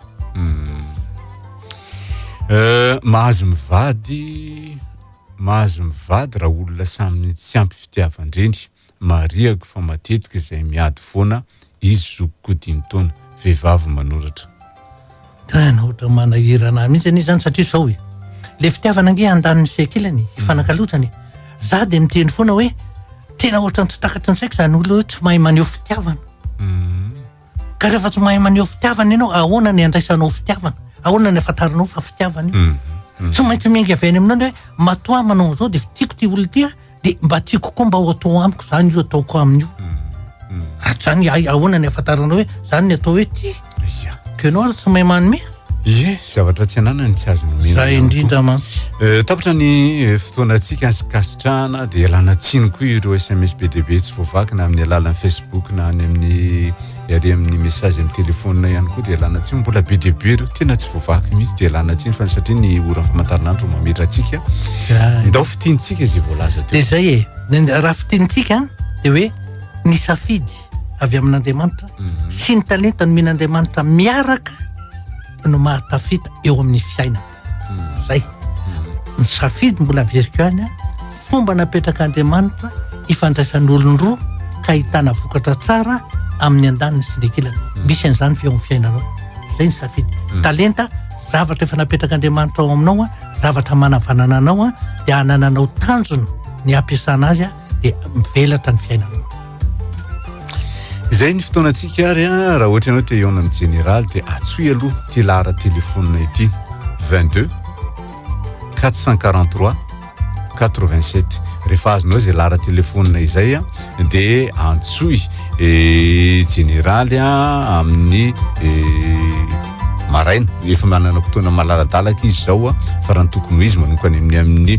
Mahazo mivady mahazo mivady raha olona samy tsy ampy fitiavan-dreny. Marihako fa matetika izay miady foana izy zokiko dimy taona. Vehivavy manoratra. Tena ohatra manahirana ahy mihitsy anie izany satria izao e, le fitiavana ange andaniny sy ankilany e, ifanakalozana e. Za dia miteny foana hoe tena ohatran'ny tsy takatry ny saiko izany olona hoe tsy mahay maneho fitiavana. Ka rehefa tsy mahay maneho fitiavana ianao, ahoana ny andraisanao fitiavana? Ahoana ny ahafantaranao fa fitiavana io? Tsy maintsy miainga avy any aminao ny hoe matoa manao an'izao dia tiako ity olona ity dia mba tiako koa mba ho atao amiko izany io ataoko aminy io. Raha tsy izany, ahoana ny ahafantaranao hoe izany ny atao hoe tia? Ka ianao ary tsy mahay manome. Ie, zavatra tsy ananany tsy azo nomena. Zay indrindra mantsy. Eh, tapitra ny eh, fotoanantsika ankasitrahana dia ialana tsiny koa ireo SMS be dia be tsy voavaky na amin'ny alalan'ny Facebook na any amin'ny ary amin'ny message amin'ny téléphone ihany koa dia ialana tsiny mbola be dia be ireo tena tsy voavaky mihitsy dia ialana tsiny fa satria ny ora famantaranandro mametra antsika. Ndao fitiantsika izay voalaza teo. Dia zay e, raha fitiantsika dia hoe ny safidy avy amin'Andriamanitra mhm. sy ny talenta nomen'Andriamanitra miaraka no mahatafita eo amin'ny fiainana. Mhm. Zay. Mhm. Ny safidy mbola averiko ihany a, fomba napetrak'Andriamanitra ifandraisan'olon-droa ka ahitana vokatra tsara amin'ny andaniny sy ny ankilany. Misy an'izany ve eo amin'ny fiainanao? Zay ny safidy. Talenta, zavatra efa napetrak'Andriamanitra ao aminao a, zavatra manavanana anao a, dia anananao tanjona ny hampiasana azy a, dia mivelatra ny fiainanao. Izay ny fotoanantsika ary a, raha ohatra ianao te hihaona amin'ny jeneraly dia antsoy aloha ity laharan-telefonina ity 22 443 87 rehefa azonao izay laharan-telefonina izay a dia antsoy eh, jeneraly a amin'ny eh, maraina efa manana fotoana malaladalaka izy izao a fa raha ny tokony ho izy manomboka any amin'ny amin'ny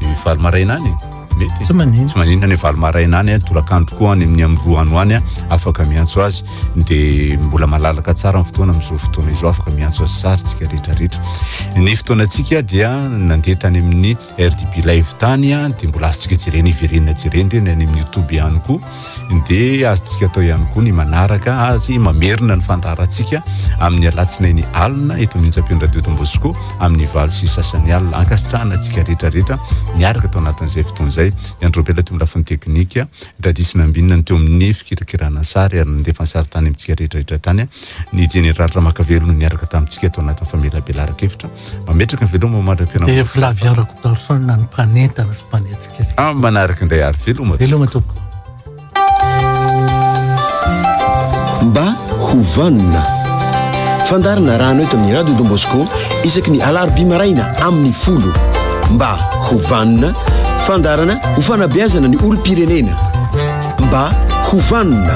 eh, valo maraina any e. Mety. Tsy maninona. Tsy maninona any valo maraina any, tolakandro koa any amin'ny amin'ny roa any ho any afaka miantso azy. Dia mbola malalaka tsara ny fotoana amin'izao fotoana izao afaka miantso azy tsara tsika rehetra rehetra. Ny fotoanantsika dia nandeha tany amin'ny RDB live tany dia mbola azontsika jerena iverenana jerena ireny any amin'ny YouTube ihany koa. Dia azontsika atao ihany koa ny manaraka azy mamerina ny fandaharantsika amin'ny alatsinainy alina eto amin'ny onjam-peon'ny Radio Don Bosco amin'ny 8:30 alina. Ankasitrahana antsika rehetra rehetra niaraka tao anatin'izay fotoana izay. Ny Androbela teo amin'ny lafiny teknika, Daddy sy Nambinina ny teo amin'ny fikirakirana ny sary ary nandefa ny sary tany amintsika rehetra rehetra tany. Ny Jeneraly Ramakavelo no niaraka tamintsika tao anatin'ny famelabelaran-kevitra. Mametraka ny veloma mandra-pianao. Dia Flavien Rakotoarison ny mpanentana sy mpanetsika. Amin'ny manaraka indray ary veloma. Veloma tompoko. Mba ho vanona. Fandaharana arahana eto amin'ny Radio Don Bosco isaky ny alarobia maraina amin'ny folo. Mba ho vanona. Fandaharana ho fanabeazana ny olom-pirenena. Mba ho vanona.